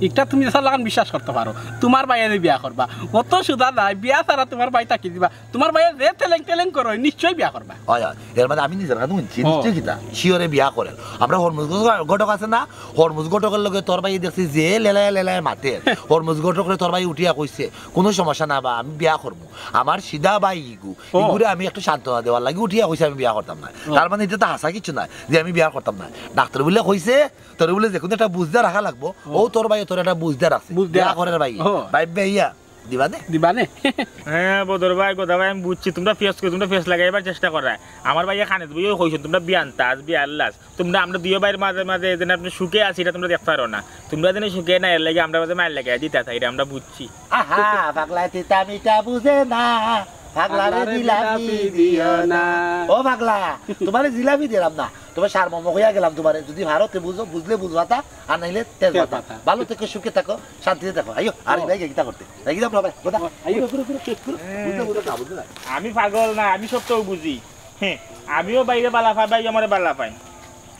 ইটা তুমি যেলাখান বিশ্বাস করতে পারো। তুমার ভাইয়ে যে বিয়া করবা, অত সুদা নাই, বিয়া ছাড়া তুমার ভাই থাকি দিবা। তুমার ভাইয়ে যে তেলেং তেলেং করো, নিশ্চয় বিয়া করবা। অয়, অয়। এর মাঝে আমি নিজর কানে হুনছি, ও। নিশ্চয় কিতা? শিওরে বিয়া করের। আমরা হরমুজ ঘ-, ঘটক আছে না? হরমুজ ঘটকর লগে তোর ভাইয়ে দেখছি যে লেলায় লেলায় মাতের। হরমুজ ঘটকরে তোর ভাইয়ে উঠিয়া কইছে, "কুনু সমস্যা না বা, আমি বিয়া করমু। আমার সিধা ভাই ইগু। ও। ইগুরে আমি একটু সান্ত্বনা দেওয়ার লাগি উঠিয়া কইছে আমি বিয়া করতাম না।" ও। তার মানে ইটা তো হাছা কিচ্ছু নায় যে আমি বিয়া করতাম না। ডাক্তরে বুলে কইছে, তোরে বুলে যেকুনু একটা বুঝ দিয়া রাখা লাগবো। ও। ও তোর ভাইয়ে তোরে একটা বুঝ দিয়া রাখছে। বুঝ দিয়া বিয়া রাখছে। করের ভাই। ও। ভাই ভাইয়া। দিবা নে? দিবা নে? হ্যাঁ, বদর ভাই, গদা ভাই, আমি বুঝছি, তুমরা ফেস করে, তুমরা ফেস লাগাইবার চেষ্টা কররায়। আমার ভাইয়ে খামেদ ভাইয়েও কইছইন, তুমরা বিয়ান্তাজ, বিয়াল্লাস। তুমরা আমরা দুইও ভাইর মাঝে মাঝে যেন আপনে সুখে আছি, ইটা তুমরা দেখতা পারো না। তুমরা যেন সুখে না, এরলাগি আমরার মাঝে মাইর লাগাই দিতা চাইরা, আমরা বুঝছি। আহা, পাগলা তিতা মিঠা বুঝে না, পাগলারে পাগলারে জিলাপি জিলাপি দিও দিও না। না। ও পাগলা, তুমারে জিলাপি দিলাম না, তুমার সারমর্ম কইয়া গেলাম তুমারে, যুদি পারো তে বুঝো, বুঝলে বুঝবাতা, আর নাইলে তেজপাতা। তেজপাতা। ভালো থাকো, সুখে থাকো, শান্তিতে থাকো। আইও, আর ও। ভাই কিতা করতে? ভাই কিতা ভাই? কথা। ও, আইও। ঘুরো, ঘুরো, ঘুরো, ঘুরো। হ্যাঁ। বুঝলে, বুঝলে, না, বুঝলে না। আমি পাগল না, আমি সব তো বুঝি। হ্যাঁ, আমিও ভাইরে বালা পাই, ভাইয়ে আমারে বালা পাইন।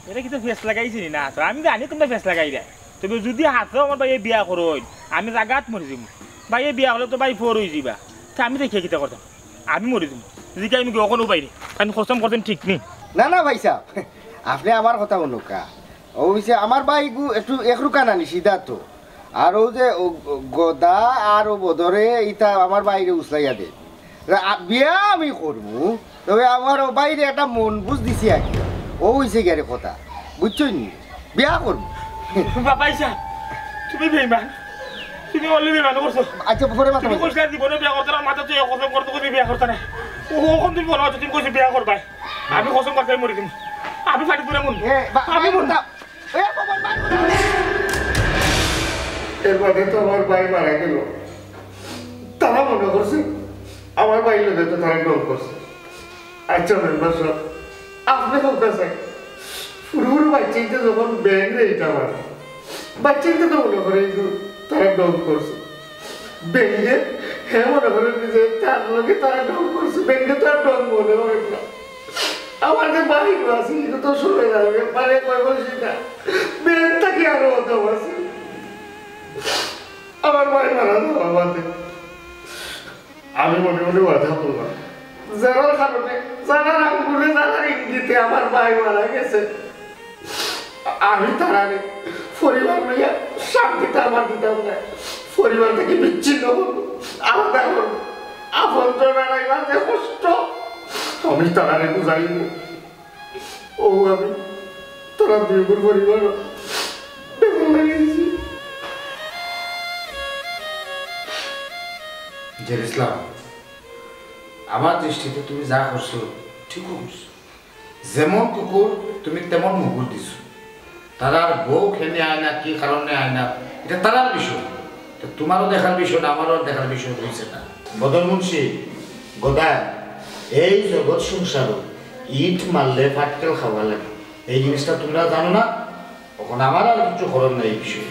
এরা কিতা ফেস লাগাইছে নি না? তো আমি জানি তুমরা ফেস লাগাইরায়। তবে যুদি হাছাউ আমার ভাইয়ে বিয়া করইন, আমি জাগাত মরি যাইমু। ভাইয়ে বিয়া করলে তো ভাই ফোর অইযিবা। তে আমি দেখিয়া কিতা করতাম? আমি মরি যাইমু। যদি কি আমি গিয়া অখনউ বাইরে, আমি কসম করতাম ঠিক নি। না, না ভাইসাব, আপনে আমার কথা হুনউক্কা। অউ অইছে, আমার ভাইগু একটু একরুকা নানি সিধা তো। আর অউ যে অউ গদা আর অউ বদরে ইতা আমার ভাইরে উছলাইয়া দে। রা-, আ, বিয়া আমি করমু, তবে আমার অউ ভাইরে একটা মন বুঝ দিছি আগে। অউ অইছে গিয়া রে কথা। বুঝছইন নি? বিয়া করমু। বা-, ভাইসাব, তুমি বেইমান। তুমি অলি বেইমান করছো। আচ্ছা, পরে মাথা তুমি মারো। কইছিলা জীবনে বিয়া করতায় না, মাথাত তো এক কসম করতে কইছি বিয়া করতায় না। ও, অখন তুমি মনো অয় তুমি কইছো বিয়া করবায়। আমি কসম করতে মরি দিমু। আমি ফাটি পুরা মরমু। এ, বা-, আমি মরমু। এ, বাবা, মার কথা। এর বাদে তো আমার ভাই মারা গেল। তারা মনে করছে আমার ভাইর লগে তো তারা ঢং করছে। আচ্ছা মেম্বার সাহেব, আপনে কউক্কা চাইন, হুরু হুরু বাইচ্চাইন্তে যখন ব্যাঙরে ইটা মারে, বাইচ্চাইন্তে তো মনে করে ইগু তারা ঢং করছে। ব্যাঙে হে মনে করে যে তার লগে তারা ঢং করছে, ব্যাঙে তো আর ঢং মনে করে না। আমার যে ভাই আছে, ইগু তো সরে যাবে, পারে কয় বলছি না, ব্যাঙ থাকি আরো অত আছে। আমার ভাই মারা যাওয়া বাদে আমি মনে মনে ওয়াদা করলাম, যারার কারণে, যারার আঙ্গুলে, যারার ইঙ্গিতে আমার ভাই মারা গেছে, আমি তারারে পরিবার লইয়া শান্তিতে আমার দিতাম না। পরিবার থাকি বিচ্ছিন্ন করবো, আলাদা করবো। আপন জন হারাইবার যে কষ্ট, আমি তারারে বুঝাইমু। ও আমি, তারা দুইগুর পরিবার বেদনা লাগিয়েছি। জের ইসলাম, আমার দৃষ্টিতে তুমি যা করছো, ঠিকও করছো। যেমন কুকুর, তুমি তেমন মুগুর দিছো। তারার বউ কেনে আয় না, কি কারণে আয় না, ইটা তারার বিষয়। তো তোমারও দেখার বিষয় না, আমারও দেখার বিষয় হইছে না। বদর মুন্সি, গদায়, এই জগৎ সংসারো ইট মারলে ফাটকেল খাওয়া লাগে, এই জিনিসটা তোমরা জানো না? অখন আমার আর কিছু করার নাই এই বিষয়ে।